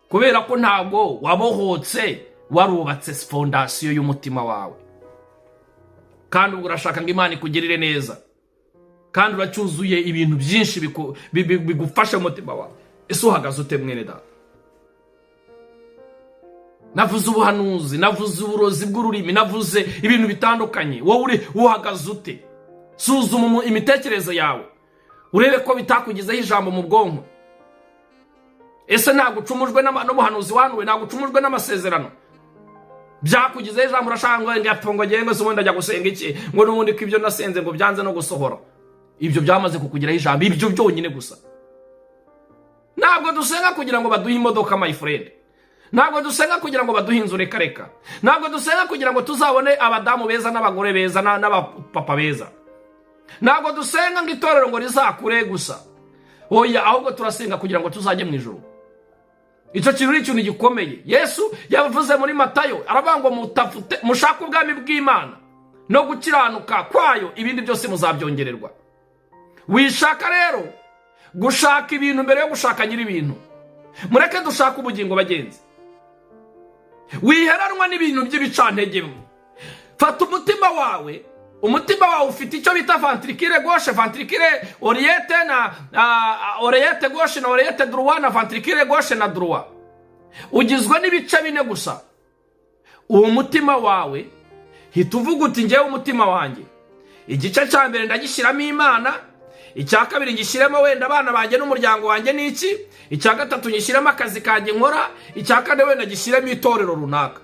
kubera ko ntabwo wabohotse warubatse fondasiyo y'umutima wawe. Kandi ubwo urashaka ngo Imana ikugirire neza, kandi uracyuzuye ibintu byinshi bigufasha mu mutima wawe. Ese uhagaze ute, mwene data? Navuze ubuhanuzi, navuze uburozi bw'ururimi, navuze ibintu bitandukanye. Wowe uri uhagaze ute? Suzuma imitekerereze yawe, urebe ko bitakugizeho ijambo mu bwonko. Ese ntabwo ucumujwe n'ubuhanuzi wahanuwe? Ntabwo ucumujwe n'amasezerano byakugizeho ijambo? Urashaka ngo ngo ngo ngewe se ubundi ajya gusenga iki, ngo n'ubundi ko ibyo nasenze ngo byanze no gusohora? Ibyo byamaze kukugiraho ijambo, ibyo byonyine gusa. Ntabwo dusenga kugira ngo baduhe imodoka, my friend. Ntabwo dusenga kugira ngo baduhe inzu, reka reka. Ntabwo dusenga kugira ngo tuzabone abadamu beza n'abagore beza n'abapapa beza. Ntabwo dusenga ngo itorero ngo rizakure gusa, oya. Ahubwo turasenga kugira ngo tuzajye mu ijuru. Icyo kintu ni ikintu gikomeye. Yesu yavuze muri Matayo, aravuga ngo: "Mutafute, mushake ubwami bw'Imana no gukiranuka kwayo, ibindi byose muzabyongererwa." Wishaka rero gushaka ibintu mbere yo gushaka nyir'ibintu. Mureke dushake ubugingo, bagenzi. Wiheranwa n'ibintu by'ibicantege. Fata umutima wawe. Umutima wawe ufite icyo bita ventricule gauche, ventricule oreillette na oreillette gauche na oreillette droit na ventricule gauche na droit. Ugizwe n'ibice bine gusa. Uwo mutima wawe, hita uvuga uti: "Ngewe umutima wanjye, igice cya mbere ndagishyiramo Imana, icya kabiri ngishyiremo wenda abana banjye n'umuryango wanjye n'iki, icya gatatu ngishyiremo akazi kanjye nkora, icya kane wenda gishyiremo itorero runaka."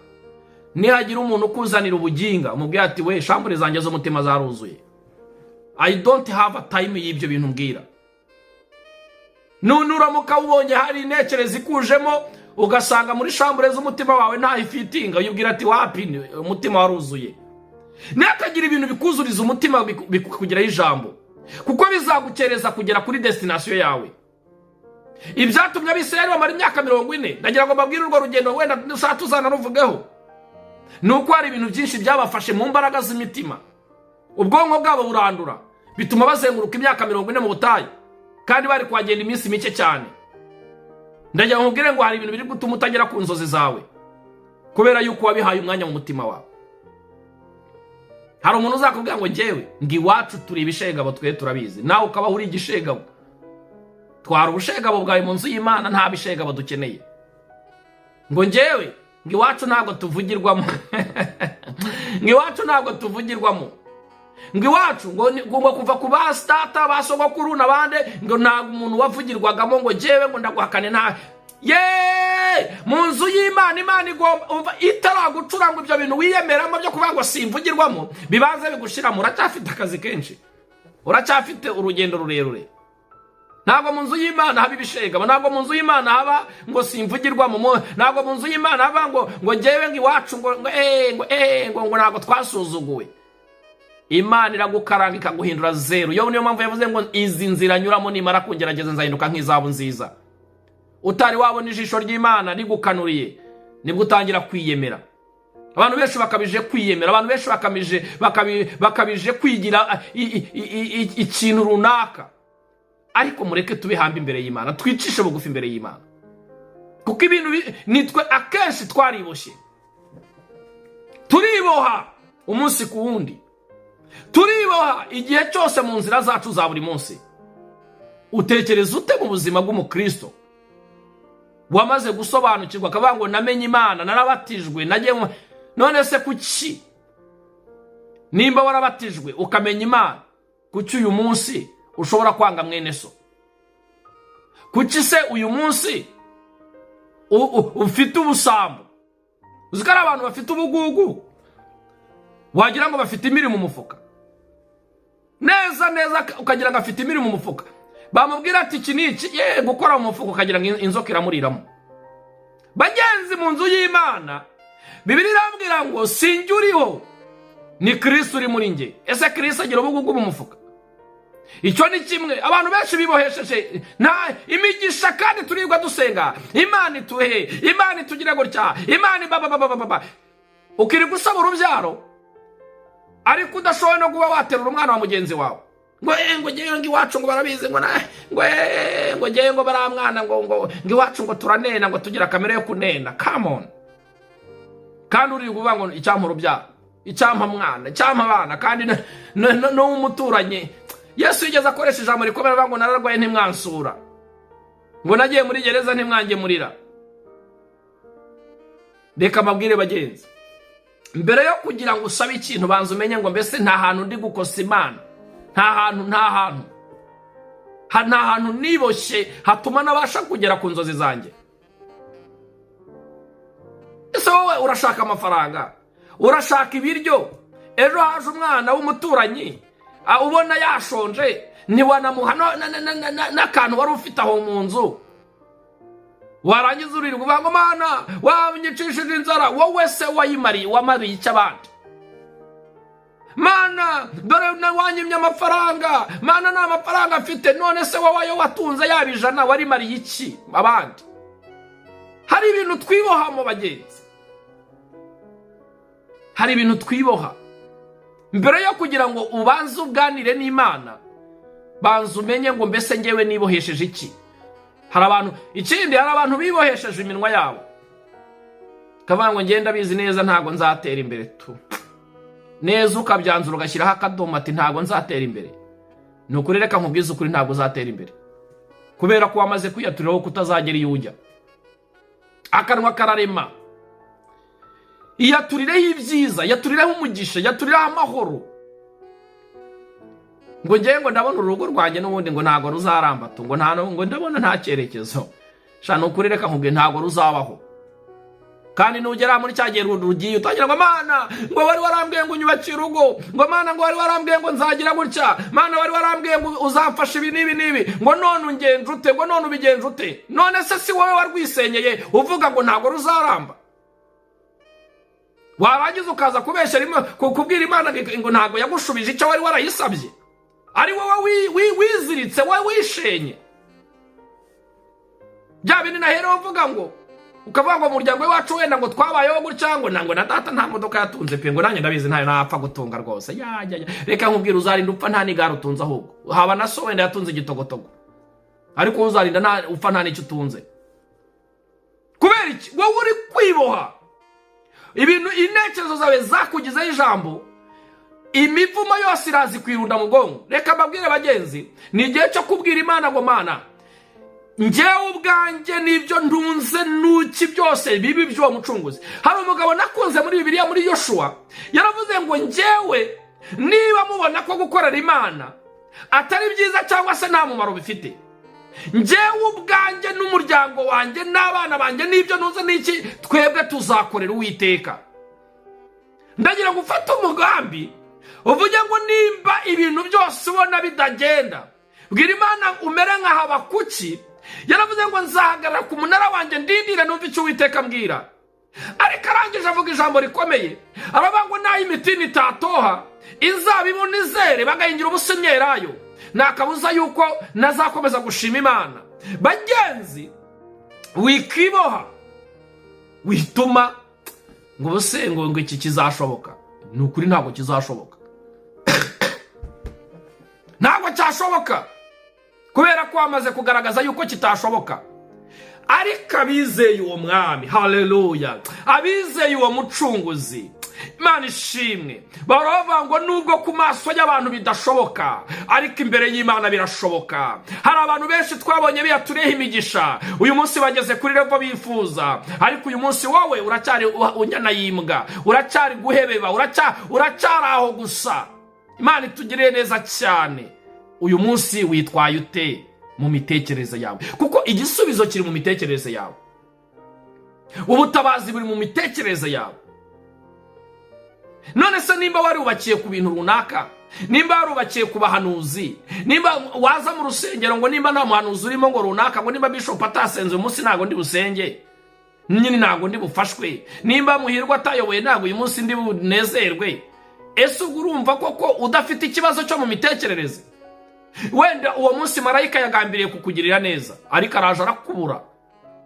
Nihagira umuntu ukuzanira ubuginga, umubwira ati: "We, chambre zanjye z'umutima zaruzuye. I don't have a time y'ibyo bintu mbwira." Nuramuka ubonye hari intekerezo ikujemo, ugasanga muri chambre z'umutima wawe ntaho ifitinga, uyibwira ati: "Wapi, umutima waruzuye." Ntihakagire ibintu bikuzuriza umutima bikugiraho ijambo, kuko bizagukereza kugera kuri destination yawe. Ibyatumye Abisirayeli bamara imyaka 40, ndagira ngo mbabwire urwo rugendo, wenda dushaka tuzanaruvugeho, ni uko hari ibintu byinshi byabafashe mu mbaraga z'imitima, ubwonko bwabo burandura, bituma bazenguruka imyaka 40 mu butayu kandi bari kuhagenda iminsi mike cyane. Ndagira ngo nkubwire ngo hari ibintu biri gutuma utagera ku nzozi zawe kubera yuko wabihaye umwanya mu mutima wawe. Hari umuntu uzakubwira ngo: "Ngewe ngo iwacu turi ibishegabo, twe turabizi." Nawe ukaba uri igishegabo. Twara ubushegabo bwawe mu nzu y'Imana, nta bishegabo dukeneye. Ngo: "Ngewe ngo iwacu ntabwo tuvugirwamo, ngo iwacu ntabwo tuvugirwamo." Ngo iwacu ngo kuva ku ba data, ba sogokuru n'abandi, ngo ntabwo umuntu wavugirwagamo, ngo njyewe ngo ndaguhakane. Nta ye mu nzu y'Imana. Imana igomba, umva, itaragucura ngo ibyo bintu wiyemeramo byo kuvuga ngo simvugirwamo bibanze bigushiramo. Uracyafite akazi kenshi, uracyafite urugendo rurerure. Ntabwo mu nzu y'Imana haba ibishegabo, ntabwo mu nzu y'Imana haba ngo simvugirwamo, ntabwo mu nzu y'Imana haba ngo njyewe ngo iwacu ngo ntabwo twasuzuguwe. Imana iragukaranga ikaguhindura zeru. Yo niyo mpamvu yavuze ngo izi nzira nyuramo, nimara kungerageza nzahinduka nk'izahabu nziza. Utari wabona ijisho ry'Imana rigukanuriye, nibwo utangira kwiyemera. Abantu benshi bakabije kwiyemera, abantu benshi bakabije kwigira ikintu runaka. Ariko mureke tubihambe imbere y'Imana, twicishe bugufi imbere y'Imana, kuko ibintu nitwe akenshi twariboshye, turiboha umunsi ku wundi, turiboha igihe cyose mu nzira zacu za buri munsi. Utekereza ute mu buzima bw'umukristo wamaze gusobanukirwa, akavuga ngo namenye Imana, narabatijwe, nagiye none se kuki, nimba warabatijwe ukamenya Imana, kuki uyu munsi ushobora kwanga mwene so? Kuki se uyu munsi ufite ubusambo? Uzi ko ari abantu bafite ubugugu, wagira ngo bafite imiri mu mufuka neza neza, ukagira ngo afite imiri mu mufuka. Bamubwira ati iki ni iki, ye gukora mu mufuka, ukagira ngo inzoka iramuriramo. Bagenzi, mu nzu y'Imana, Bibiliya irambwira ngo sinjye uriho, ni Kirisitu uri muri njye. Ese Kirisitu agira ubugugu mu mufuka? Icyo ni kimwe. Abantu benshi bibohesheje nta imigisha, kandi turirwa dusenga Imana ituhe, Imana itugire gutya, Imana bababababa. Ukirirwa usaba urubyaro, ariko udashoboye no kuba waterura umwana wa mugenzi wawe, ngo ngewe ngo iwacu ngo barabizi, ngo ngo ngewe ngo baramwana, ngo iwacu ngo turanena, ngo tugira kamere yo kunena. Come on! Kandi uri kuvuga ngo icyampa urubyaro, icyampa mwana, icyampa abana, kandi n'uw'umuturanyi. Yesu yigeze akoresha ijambo rikomeye, avuga ngo nararwaye ntimwansura, ngo nagiye muri gereza ntimwangemurira. Reka amabwire, bagenzi, mbere yo kugira ngo usabe ikintu, banza umenye ngo mbese nta hantu ndi gukosa Imana, nta hantu niboshye hatuma nabasha kugera ku nzozi zanjye? Ese wowe urashaka amafaranga, urashaka ibiryo, ejo haje umwana w'umuturanyi, ubona yashonje, ntiwanamuha n'akantu wari ufite aho mu nzu, warangiza urirwa uvuga ngo Mana wanyicishije inzara. Wowe se wayimariye, wamariye icyo abandi? Mana dore wanyimye amafaranga, Mana nta mafaranga mfite. None se wowe ayo watunze yaba 100, warimariye iki abandi? Hari ibintu twibohamo, bagenzi, hari ibintu twiboha. Mbere yo kugira ngo ubanze uganire n'Imana, banza umenye ngo mbese ngewe nibohesheje iki? Hari abantu, ikindi, hari abantu bibohesheje iminwa yabo, kavuga ngo ngenda abizi neza ntabwo nzatera imbere tu neza, ukabyanzura ugashyiraho akadomo, ati ntabwo nzatera imbere. Ni ukuri, reka nkubwize ukuri, ntabwo uzatera imbere, kubera ko wamaze kwiyaturiraho ko utazagera iyo ujya. Akanwa kararema. Iyaturireho ibyiza, yaturireho umugisha, yaturireho amahoro. Ngo ngewe ngo ndabona urugo rwanjye n'ubundi ngo ntabwo ruzaramba tu, ngo nta ngo ndabona nta cyerekezo. Sha, ni ukuri, reka nkubwiye, ntabwo ruzabaho. Kandi nugera muri cya gihe rugiye, utangira ngo Mana, ngo wari warambwiye ngo unyubakire urugo, ngo Mana, ngo wari warambwiye ngo nzagira gutya, Mana wari warambwiye ngo uzamfasha ibi n'ibi n'ibi, ngo none ungenje ute, ngo none ubigenje ute? None se si wowe warwisenyeye uvuga ngo ntabwo ruzaramba? Warangiza ukaza kubeshya, kubwira Imana ngo ntabwo yagushubije icyo wari warayisabye, ari wowe wiziritse, wowe wishenye. Bya bindi naherewe uvuga ngo ukavuga ngo mu muryango wacu wenda ngo twabayeho gutya, ngo ntabwo na data nta modoka yatunze pe, ngo nanjye ndabizi ntayo napfa gutunga rwose. Ya ya ya, reka nkubwire, uzarinda upfa nta n'igare utunze. Ahubwo haba na so wenda yatunze igitogotogo, ariko uzarinda upfa nta n'icyo utunze. Kubera iki? Wowe uri kwiboha ibintu, intekerezo zawe zakugizeho ijambo, imivumo yose irazi kwirunda mu bwonko. Reka mbabwire, bagenzi, ni igihe cyo kubwira Imana ngo Mana, njyewe ubwanjye n'ibyo ntunze n'uki byose bibi by'uwo mucunguzi. Hari umugabo nakunze muri Bibiliya, muri Yoshuwa, yaravuze ngo njyewe Niba mubona ko gukorera Imana atari byiza cyangwa se nta mumaro bifite, njyewe ubwanjye n'umuryango wanjye n'abana banjye n'ibyo ntuzi n'iki, twebwe tuzakorera Uwiteka. Ndagira ngo ufate umugambi, uvuge ngo nimba ibintu byose ubona bitagenda, bwira Imana umere nka Habakuki. Yaravuze ngo: "Nzahagarara ku munara wanjye, ndindire numve icyo Uwiteka ambwira." Ariko arangije avuga ijambo rikomeye, aravuga ngo: "Naho imitini itatoha, inzabibu nizere, bagahingira ubusa imyelayo, nta kabuza yuko nazakomeza gushima Imana." Bagenzi, wikiboha, wituma ngo ubuse ngo iki kizashoboka. Ni ukuri ntabwo kizashoboka, ntabwo cyashoboka, kubera ko wamaze kugaragaza yuko kitashoboka. Ariko abizeye uwo mwami, haleluya, abizeye uwo mucunguzi, Imana ishimwe, bahora bavuga ngo nubwo ku maso y'abantu bidashoboka, ariko imbere y'Imana birashoboka. Hari abantu benshi twabonye biyaturiyeho imigisha, uyu munsi bageze kuri level bifuza, ariko uyu munsi wowe uracyari unyana y'imbwa, uracyari guhebeba, uracyari aho gusa. Imana itugiriye neza cyane. Uyu munsi witwaye ute mu mitekerereze yawe? Kuko igisubizo kiri mu mitekerereze yawe, ubutabazi buri mu mitekerereze yawe. None se nimba warubakiye ku bintu runaka, nimba warubakiye ku bahanuzi, nimba waza mu rusengero ngo nimba nta muhanuzi urimo ngo runaka, ngo nimba bishop atasenze uyu munsi ntabwo ndi busenge nyine, ntabwo ndi bufashwe, nimba Muhirwa atayoboye ntabwo uyu munsi ndi bunezerwe, ese ubwo urumva koko udafite ikibazo cyo mu mitekerereze? Wenda uwo munsi marayika yagambiriye kukugirira neza, ariko araje arakubura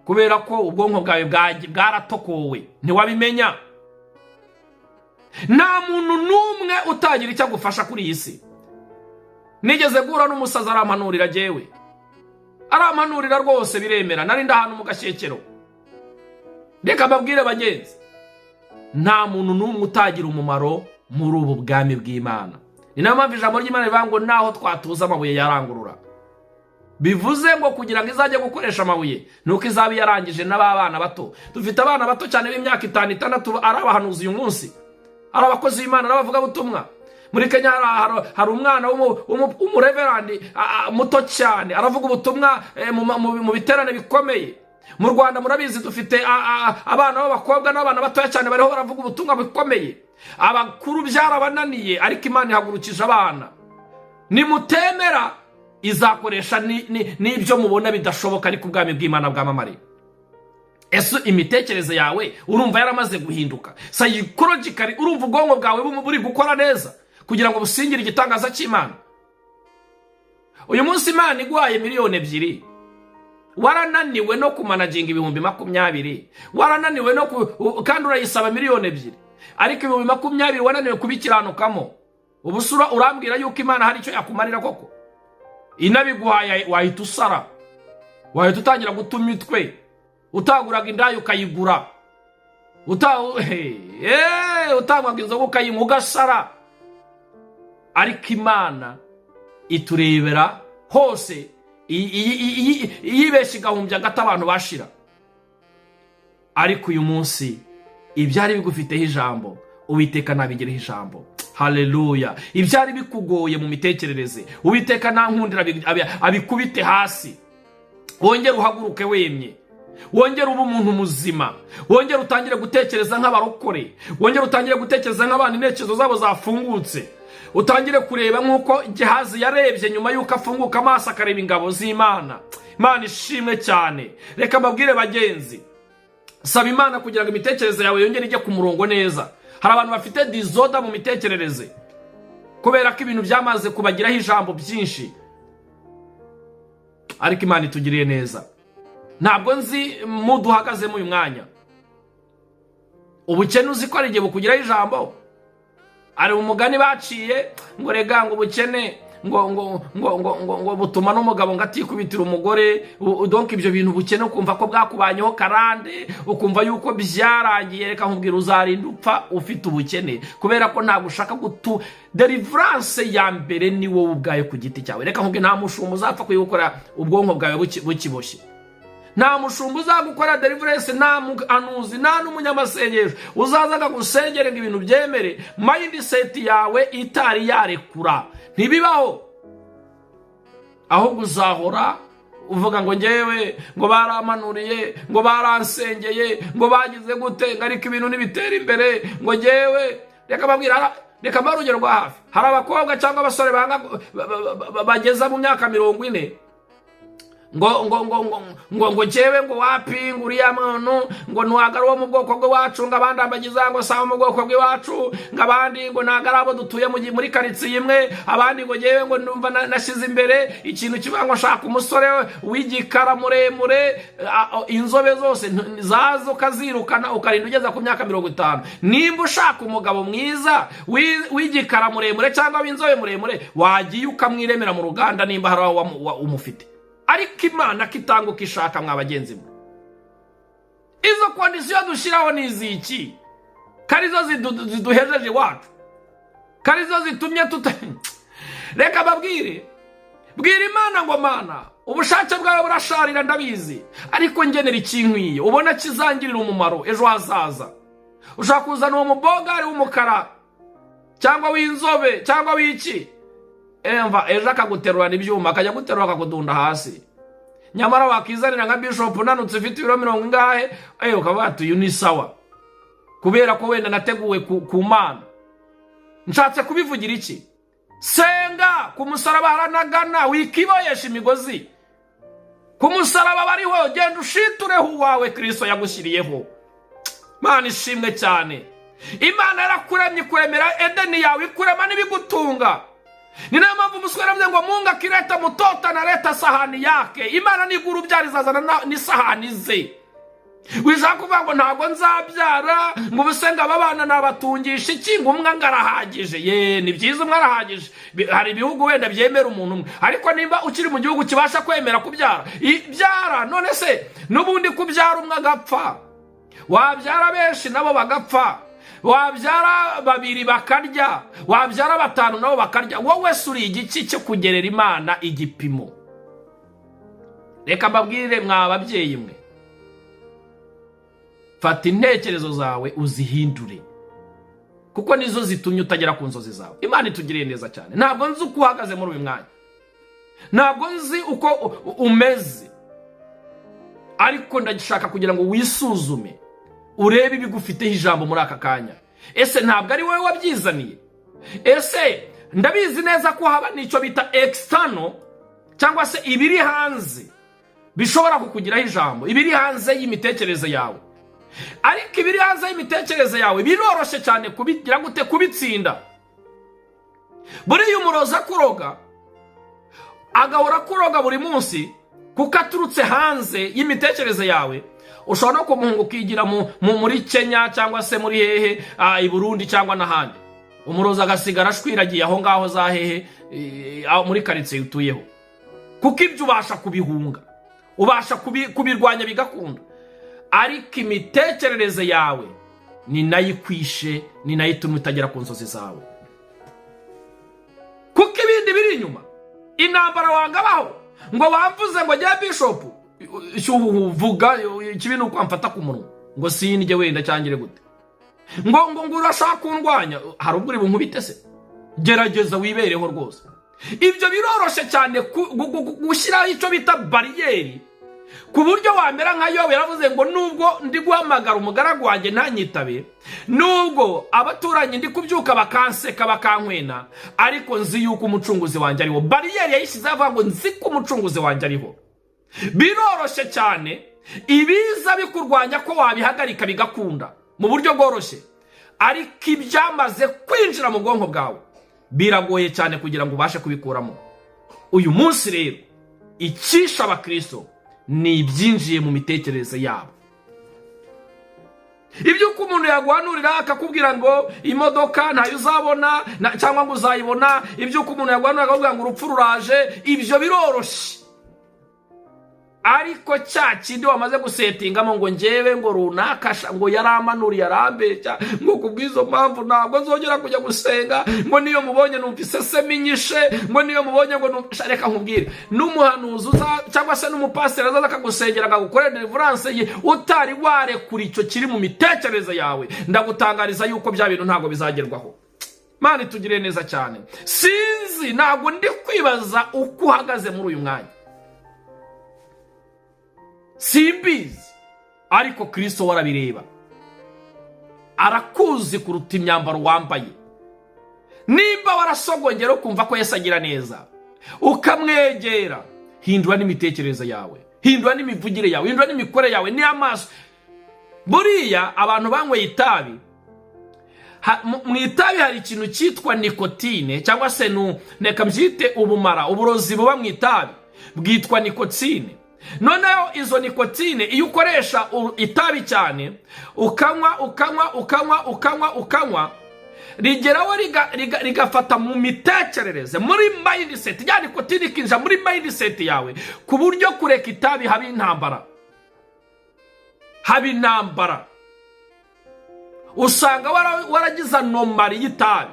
kubera ko ubwonko bwawe bwaratokowe, ntiwabimenya. Nta muntu n'umwe utagira icyo agufasha kuri iyi si. Nigeze guhura n'umusazi arampanurira, jyewe arampanurira rwose biremera. Nari ahantu mu gashyekero. Reka mbabwire bagenzi, nta muntu n'umwe utagira umumaro muri ubu bwami bw'Imana. Ni nayo mpamvu ijambo ry'Imana rivuga ngo naho twatuza amabuye yarangurura. Bivuze ngo kugira ngo izajye gukoresha amabuye ni uko izaba yarangije n'aba bato. Dufite abana bato cyane b'imyaka 5, 6, ari abahanuzi uyu munsi, ari abakozi b'Imana n'abavugabutumwa. Muri Kenya hari umwana w'umureverandi muto cyane, aravuga ubutumwa mu biterane bikomeye. Mu Rwanda murabizi, dufite abana b'abakobwa n'abana batoya cyane bariho baravuga ubutumwa bukomeye. Abakuru byarabananiye, ariko Imana ihagurukije abana. Nimutemera, izakoresha n'ibyo mubona bidashoboka, ariko ubwami bw'Imana bwamamare. Ese imitekerereze yawe urumva yaramaze guhinduka psychologically? Urumva ubwonko bwawe buri gukora neza kugira ngo busingire igitangaza cy'Imana? Uyu munsi Imana iguhaye miliyoni 2, warananiwe no kumanaginga 20,000, warananiwe no ku, kandi urayisaba miliyoni 2, ariko 20,000 wananiwe kubikiranukamo. Ubusura urambwira yuko Imana hari icyo yakumarira koko? Inabiguhaye wahita usara, wahita utangira guta imitwe, utaguraga indaya ukayigura, utanywaga inzoga ukayinywa, ugasara. Ariko Imana iturebera hose, iyibeshya igahumbya gato abantu bashira. Ariko uyu munsi ibyari bigufiteho ijambo, Uwiteka nabigireho ijambo. Haleluya! Ibyari bikugoye mu mitekerereze, Uwiteka nta nkundira abikubite hasi, wongere uhaguruke wemye, wongere ube umuntu muzima, wongere utangire gutekereza nk'abarokore, wongere utangire gutekereza nk'abantu intekerezo zabo zafungutse, utangire kureba nk'uko Gehazi yarebye nyuma y'uko afunguka amaso akareba ingabo z'Imana. Imana ishimwe cyane. Reka mbabwire bagenzi, saba Imana kugira ngo imitekerereze yawe yongere ijye ku murongo neza. Hari abantu bafite disorder mu mitekerereze kubera ko ibintu byamaze kubagiraho ijambo byinshi, ariko Imana itugiriye neza. Ntabwo nzi muduhagazemo uyu mwanya. Ubukene uzi ko ari igihe bukugiraho ijambo. Hari umugani baciye ngo rega ngo ubukene ngo butuma n'umugabo ngo atikubitira umugore. Donc ibyo bintu, ubukene ukumva ko bwakubanyeho karande, ukumva yuko byarangiye. Reka nkubwira, uzarinda upfa ufite ubukene, kubera ko ntabwo ushaka gutu. Deliverance ya mbere ni wowe ubwawe ku giti cyawe. Reka nkubwire, nta mushumba uzapfa kuyikora ubwonko bwawe bukiboshye. Nta mushumba uzagukora deliverance, nta muhanuzi, nta n'umunyamasengesho uzaza akagusengera ngo ibintu byemere mindset yawe itari yarekura. Ntibibaho. Ahubwo uzahora uvuga ngo ngewe ngo barampanuriye, ngo baransengeye, ngo bagize gute, ngo ariko ibintu ntibitera imbere, ngo ngewe. Reka babwira, reka mbahe urugero rwa hafi. Hari abakobwa cyangwa abasore banga bageza mu myaka 40, ngo njyewe ngo wapi, ngo uriya muntu ngo ntabwo ari uwo mu bwoko bw'iwacu, ngo abandi ambagiza ngo saba mu bwoko bw'iwacu, ngo abandi ngo ntabwo ari abo dutuye muri karitsiye imwe, abandi ngo njyewe ngo numva nashyize imbere ikintu kivuga ngo nshaka umusore w'igikara muremure, inzobe zose zaza ukazirukana, ukarinda ugeza ku myaka 50. Nimba ushaka umugabo mwiza w'igikara muremure cyangwa w'inzobe muremure, wagiye ukamwiremera mu ruganda nimba hari aho umufite. Ariko Imana ko itanga uko ishaka. Mwa bagenzi mwe, izo condition dushyiraho ni iziki, ko arizo ziduhejeje iwacu, ko arizo zitumye tuta? Reka babwire, bwira Imana ngo: "Mana, ubushake bwawe burasharira ndabizi, ariko ngenera ikinkwiye ubona kizangirira umumaro ejo hazaza." Ushaka kuzana uwo mubogari w'umukara cyangwa w'inzobe cyangwa w'iki, emva ejo akaguterurana ibyuma, akajya guterura akakudunda hasi. Nyamara wakizanira nka bishop unanutse, ufite ibiro mirongo ingahe, ukavuga ati: "Uyu ni sawa," kubera ko wenda nateguwe ku Mana. Nshatse kubivugira iki? Senga. Ku musaraba haranagana, wikiboyesha imigozi. Ku musaraba bariho, genda ushitureho uwawe Kirisito yagushyiriyeho. Mana ishimwe cyane. Imana yarakuremye, ikuremera Edeni yawe, ikurema n'ibigutunga. Ni nayo mpamvu umusore yaravuze ngo: "Mungu akileta mtoto analeta sahani yake." Imana nigura ubyara, izazana n'isahani ze. Wishaka kuvuga ngo ntabwo nzabyara, ngo ubuse ngo aba bana nabatungisha iki, ngo umwe ngo arahagije. Ye, ni byiza, umwe arahagije. Hari ibihugu wenda byemera umuntu umwe, ariko nimba ukiri mu gihugu kibasha kwemera kubyara, byara. None se n'ubundi kubyara umwe agapfa, wabyara benshi nabo bagapfa, wabyara babiri bakarya, wabyara batanu nabo bakarya, wowe se uri igiki cyo kugerera Imana igipimo? Reka mbabwire, mwa babyeyi mwe, fata intekerezo zawe uzihindure, kuko nizo zitumye utagera ku nzozi zawe. Imana itugiriye neza cyane. Ntabwo nzi uko uhagaze muri uyu mwanya, ntabwo nzi uko umeze, ariko ndashaka kugira ngo wisuzume, urebe ibigufiteho ijambo muri aka kanya. Ese ntabwo ari wowe wabyizaniye? Ese ndabizi neza ko haba n'icyo bita external, cyangwa se ibiri hanze bishobora kukugiraho ijambo, ibiri hanze y'imitekerereze yawe. Ariko ibiri hanze y'imitekerereze yawe biroroshye cyane kubigira gute? Kubitsinda. Buriya umurozi akuroga, agahora akuroga buri munsi, kuko aturutse hanze y'imitekerereze yawe. Ushobora no kumuhunga ukigira muri Kenya cyangwa se muri hehe, i Burundi cyangwa n'ahandi, umurozi agasigara ashwiragiye aho ngaho za hehe, muri karitsiye utuyeho, kuko ibyo ubasha kubihunga, ubasha kubirwanya bigakunda. Ariko imitekerereze yawe ni nayo ikwishe, ni nayo ituma utagera ku nzozi zawe, kuko ibindi biri inyuma. Intambara wangabaho ngo wamvuze ngo njye bishopu vuga ikibi ni uko wamfata ku munwa ngo sindye wenda cyangire gute, ngo urashaka kundwanya, hari ubwo uri bunkubite se? Gerageza wibereho rwose. Ibyo biroroshye cyane gushyiraho icyo bita bariyeri, ku buryo wamera nka Yobu. Yaravuze ngo: "Nubwo ndi guhamagara umugaragu wanjye ntanyitabe, nubwo abaturanyi ndi kubyuka bakanseka bakankwena, ariko nzi yuko umucunguzi wanjye ariho." Bariyeri yayishyizeho avuga ngo: "Nzi ko umucunguzi wanjye ariho." Biroroshye cyane ibiza bikurwanya ko wabihagarika bigakunda mu buryo bworoshye, ariko ibyamaze kwinjira mu bwonko bwawe biragoye cyane kugira ngo ubashe kubikuramo. Uyu munsi rero icyisha abakristo ni ibyinjiye mu mitekerereze yabo. Iby'uko umuntu yaguhanurira akakubwira ngo imodoka ntayo uzabona cyangwa ngo uzayibona, iby'uko umuntu yaguhanurira akakubwira ngo urupfu ruraje, ibyo biroroshye. Ariko ibyamaze kwinjira mu mitekerereze yawe Ariko cya kindi wamaze gusettingamo ngo njyewe ngo runaka sha, ngo yaramanuriye, arambeshya, ngo ku bw'izo mpamvu ntabwo nzongera kujya gusenga, ngo niyo mubonye numva isesemi inyishe, ngo niyo mubonye ngo numva. Reka nkubwire, n'umuhanuzi uza cyangwa se n'umupasiteri azaza akagusengera, akagukorera deliverance ye, utari warekura icyo kiri mu mitekerereze yawe, ndagutangariza yuko bya bintu ntabwo bizagerwaho. Mana itugire neza cyane. Sinzi, ntabwo ndi kwibaza uko uhagaze muri uyu mwanya, simbizi, ariko Kirisito warabireba, arakuzi kuruta imyambaro wambaye. Nimba warasogongera ukumva ko Yesu agira neza, ukamwegera, hindura n'imitekerereze yawe, hindura n'imivugire yawe, hindura n'imikorere yawe n'amaso. Buriya abantu banyweye itabi, mu itabi hari ikintu cyitwa nicotine, cyangwa se reka mbyite ubumara, uburozi buba mu itabi bwitwa nicotine. Noneho izo nicotine, iyo ukoresha itabi cyane, ukanywa, ukanywa, ukanywa, ukanywa, ukanywa, rigeraho rigafata mu mitekerereze, muri mindset ya nicotine ikinjira muri mindset yawe, ku buryo kureka itabi haba intambara, haba intambara. Usanga waragize anomaly y'itabi,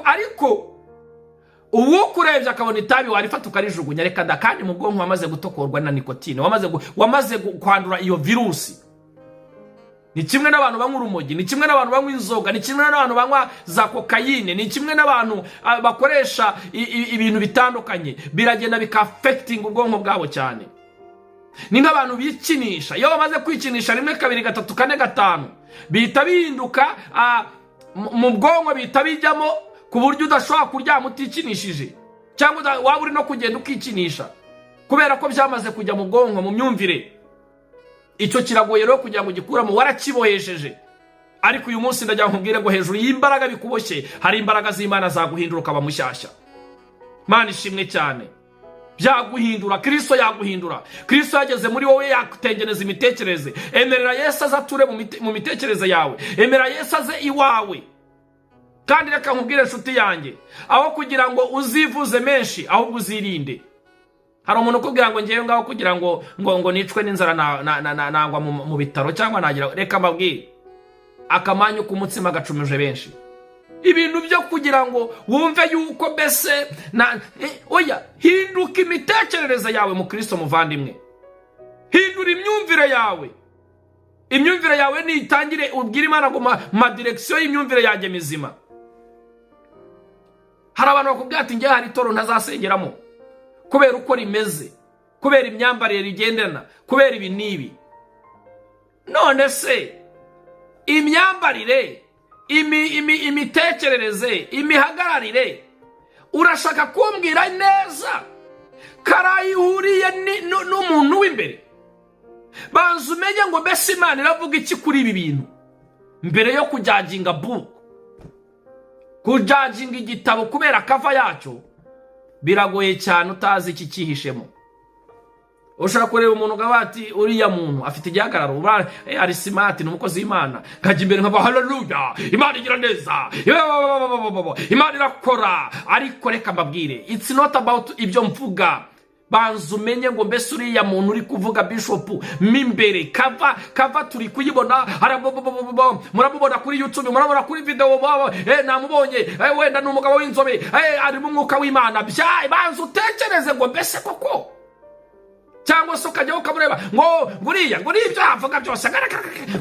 ariko uwukurebye akabona itabi warifata ukarijugunya, reka da. Kandi mu bwonko wamaze gutokorwa na nicotine, wamaze kwandura iyo virusi. Ni kimwe n'abantu banywa urumogi, ni kimwe n'abantu banywa inzoga, ni kimwe n'abantu banywa za kokayine, ni kimwe n'abantu bakoresha ibintu bitandukanye, biragenda bikaffectinga ubwonko bwabo cyane. Ni nk'abantu bikinisha. Iyo bamaze kwikinisha rimwe, kabiri, gatatu, kane, gatanu, bihita bihinduka mu bwonko, bihita bijyamo ku buryo udashobora kuryama utikinishije, cyangwa waba uri no kugenda ukikinisha, kubera ko byamaze kujya mu bwonko, mu myumvire. Icyo kiragoye rero kugira ngo ugikuramo, warakibohesheje. Ariko uyu munsi ndagira ngo nkubwire ngo hejuru y'imbaraga bikuboshye hari imbaraga z'Imana zaguhindura ukaba mushyashya. Mana ishimwe cyane. Byaguhindura, Kirisito yaguhindura. Kirisito yageze muri wowe, yakutengeneza imitekerereze. Emerera Yesu aze ature mu mitekerereze yawe, emerera Yesu aze iwawe. Kandi reka nkubwire, inshuti yanjye, aho kugira ngo uzivuze menshi, ahubwo uzirinde. Hari umuntu ukubwira ngo ngewe ngaho kugira ngo nicwe n'inzara nangwa mu bitaro cyangwa nagira. Reka mbabwire, akamanyu k'umutsima gacumuje benshi. Ibintu byo kugira ngo wumve yuko mbese na oya, hinduka imitekerereze yawe mu Kristo. Muvandimwe, hindura imyumvire yawe. Imyumvire yawe nitangire ubwire Imana ngo ma direction y'imyumvire yanjye mizima. Hari abantu bakubwira ati: "Ngewe hari itoro ntazasengeramo kubera uko rimeze, kubera imyambarire rigendana, kubera ibi n'ibi." None se imyambarire, imitekerereze, imihagararire, urashaka kumbwira neza karayihuriye n'umuntu w'imbere? Banza umenye ngo mbese Imana iravuga iki kuri ibi bintu mbere yo kujudginga book. Kujudginga igitabo kubera cover yacyo biragoye cyane, utazi iki cyihishemo. Ushobora kureba umuntu ukaba ati: "Uriya muntu afite igihagararo, ari smart, ni umukozi w'Imana." Nkajya imbere nkava: "Haleluya, Imana igira neza, Imana irakora." Ariko reka mbabwire, it's not about ibyo mvuga. Banza umenye ngo mbese uriya muntu uri kuvuga, bishop, mo imbere, cover turi kuyibona, muramubona kuri YouTube, murabona kuri video, namubonye, wenda ni umugabo w'inzobe, arimo umwuka w'Imana. Bya banza utekereze ngo mbese koko, cyangwa se ukajyaho ukamureba ngo nguriya, nguriya ibyo yavuga byose,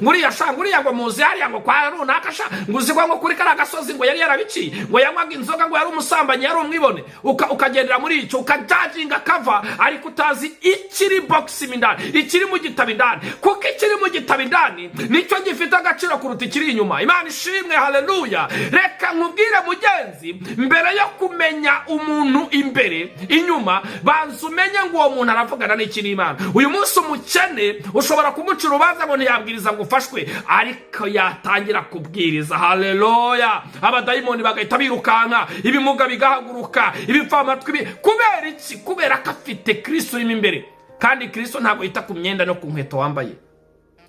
nguriya sha, nguriya ngo muzi hariya ngo kwa runaka sha, ngo uzi ngo kuri kariya gasozi ngo yari yarabiciye, ngo yanywaga inzoga, ngo yari umusambanyi, yari umwibone. Ukagendera muri icyo, ukajudginga cover, ariko utazi ikiri box mo indani, ikiri mu gitabo indani, kuko ikiri mu gitabo indani nicyo gifite agaciro kuruta ikiri inyuma. Imana ishimwe, haleluya. Reka nkubwire mugenzi, mbere yo kumenya umuntu imbere, inyuma, banza umenye ngo uwo muntu aravugana n'iki n'Imana. Uyu munsi umukene ushobora kumuca urubanza ngo ntiyabwiriza ngo ufashwe, ariko yatangira kubwiriza, haleluya, abadayimoni bagahita birukanka, ibimuga bigahaguruka, ibipfamatwi. Kubera iki? Kubera ko afite Kristo urimo imbere. Kandi Kristo ntabwo yita ku myenda no ku nkweto wambaye,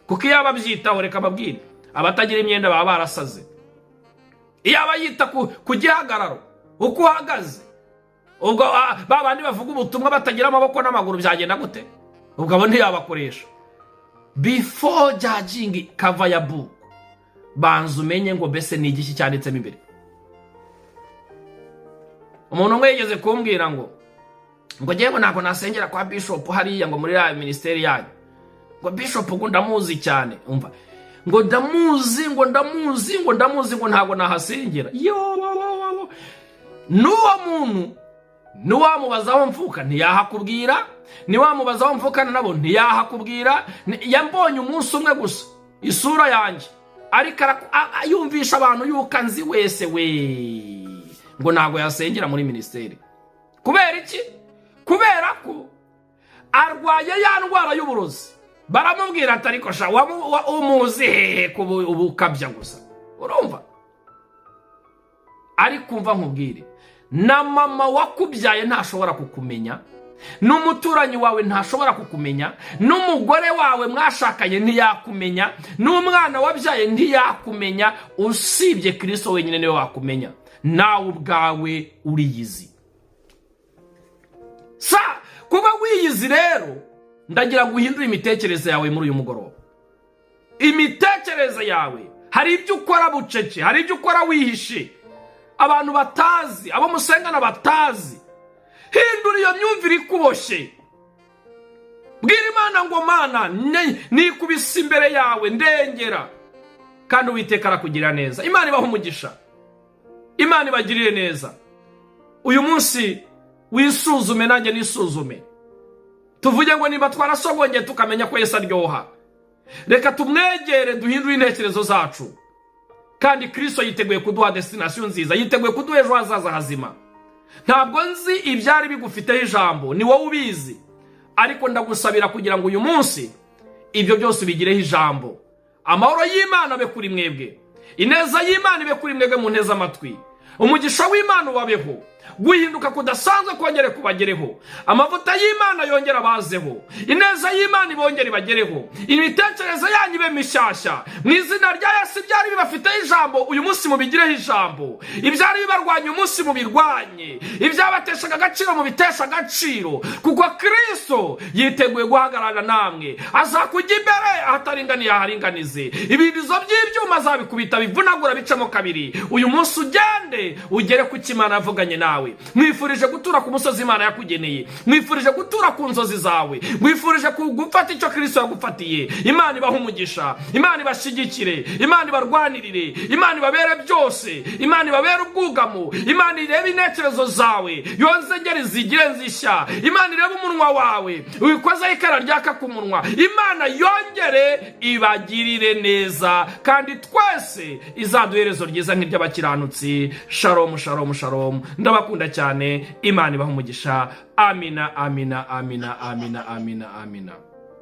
kuko iyo aba abyitaho, reka ababwire, abatagira imyenda baba barasaze. Iyo aba yita ku gihagararo, uko uhagaze. Ubwo ba bandi bavuga ubutumwa batagira amaboko n'amaguru byagenda gute? Ubwo abo ntiyabakoresha. Before judging cover ya book, banza umenye ngo mbese ni igiki cyanditsemo imbere. Umuntu umwe yigeze kumbwira ngo ngewe ntabwo nasengera kwa bishop hariya, ngo muri ya minisiteri yanyu, ngo bishop ngo ndamuzi cyane. Umva, ngo ndamuzi, ngo ndamuzi, ngo ndamuzi, ngo ntabwo nahasengera. Yo, n'uwo muntu niwamubaza aho mvuka ntiyahakubwira, niwamubaza aho mvukana nabo ntiyahakubwira. Yambonye umunsi umwe gusa isura yanjye, ariko yumvisha abantu yuko anzi wese we, ngo ntabwo yasengera muri minisiteri. Kubera iki? Kubera ko arwaye ya ndwara y'uburozi. Baramubwira ati: "Ariko sha, umuzi hehe ko ubu ukabya gusa?" Urumva? Ariko umva nkubwire, na mama wakubyaye ntashobora kukumenya, n'umuturanyi wawe ntashobora kukumenya, n'umugore wawe mwashakanye ntiyakumenya, n'umwana wabyaye ntiyakumenya. Usibye Kirisito wenyine niwe wakumenya. Nawe ubwawe uriyizi. Sa kuba wiyizi rero, ndagira ngo uhindure imitekerereze yawe muri uyu mugoroba. Imitekerereze yawe, hari ibyo ukora bucece, hari ibyo ukora wihishe, abantu batazi, abo musengana batazi. Hindura iyo myumvire ikuboshye. Bwira Imana ngo: "Mana, nikubise imbere yawe, ndengera." Kandi Uwiteka arakugirira neza. Imana ibaha umugisha, Imana ibagirire neza. Uyu munsi wisuzume, nanjye nisuzume, tuvuge ngo niba twarasogongeye tukamenya ko Yesu aryoha, reka tumwegere, duhindure intekerezo zacu. Kandi Kirisito yiteguye kuduha destination nziza, yiteguye kuduha ejo hazaza hazima. Ntabwo nzi ibyari bigufiteho ijambo, ni wowe ubizi, ariko ndagusabira kugira ngo uyu munsi ibyo byose ubigireho ijambo. Amahoro y'Imana abe kuri mwebwe, ineza y'Imana ibe kuri mwebwe mu nteze amatwi, umugisha w'Imana ubabeho, guhinduka kudasanzwe kongere kubagereho, amavuta y'Imana yongere abazeho, ineza y'Imana ibongere ibagereho, imitekerereze yanyu ibe mishyashya mu izina rya Yesu. Ibyari bibafiteho ijambo, uyu munsi mubigireho ijambo. Ibyari bibarwanya, uyu munsi mubirwanye. Ibyabateshaga agaciro, mubitesha agaciro, kuko Kirisito yiteguye guhagarara namwe. Azakujya imbere, ahataringaniye aharinganize, ibirizo by'ibyuma azabikubita, bivunagura, bicamo kabiri. Uyu munsi ugende ugere ku cyo Imana yavuganye nawe. Mwifurije gutura ku musozi Imana yakugeneye, mwifurije gutura ku nzozi zawe, mwifurije gufata icyo Kirisito yagufatiye. Imana ibaha umugisha, Imana ibashyigikire, Imana ibarwanirire, Imana ibabere byose, Imana ibabere ubwugamo. Imana irebe intekerezo zawe, yongere zigire nzishya. Imana irebe umunwa wawe, wikozeho ikara ryaka ku munwa. Imana yongere ibagirire neza, kandi twese izaduha iherezo ryiza nk'iry'abakiranutsi. Shalom, shalom, shalom. Ndabakunda cyane. Imana ibaha umugisha. Amina, amina, amina, amina, amina, amina.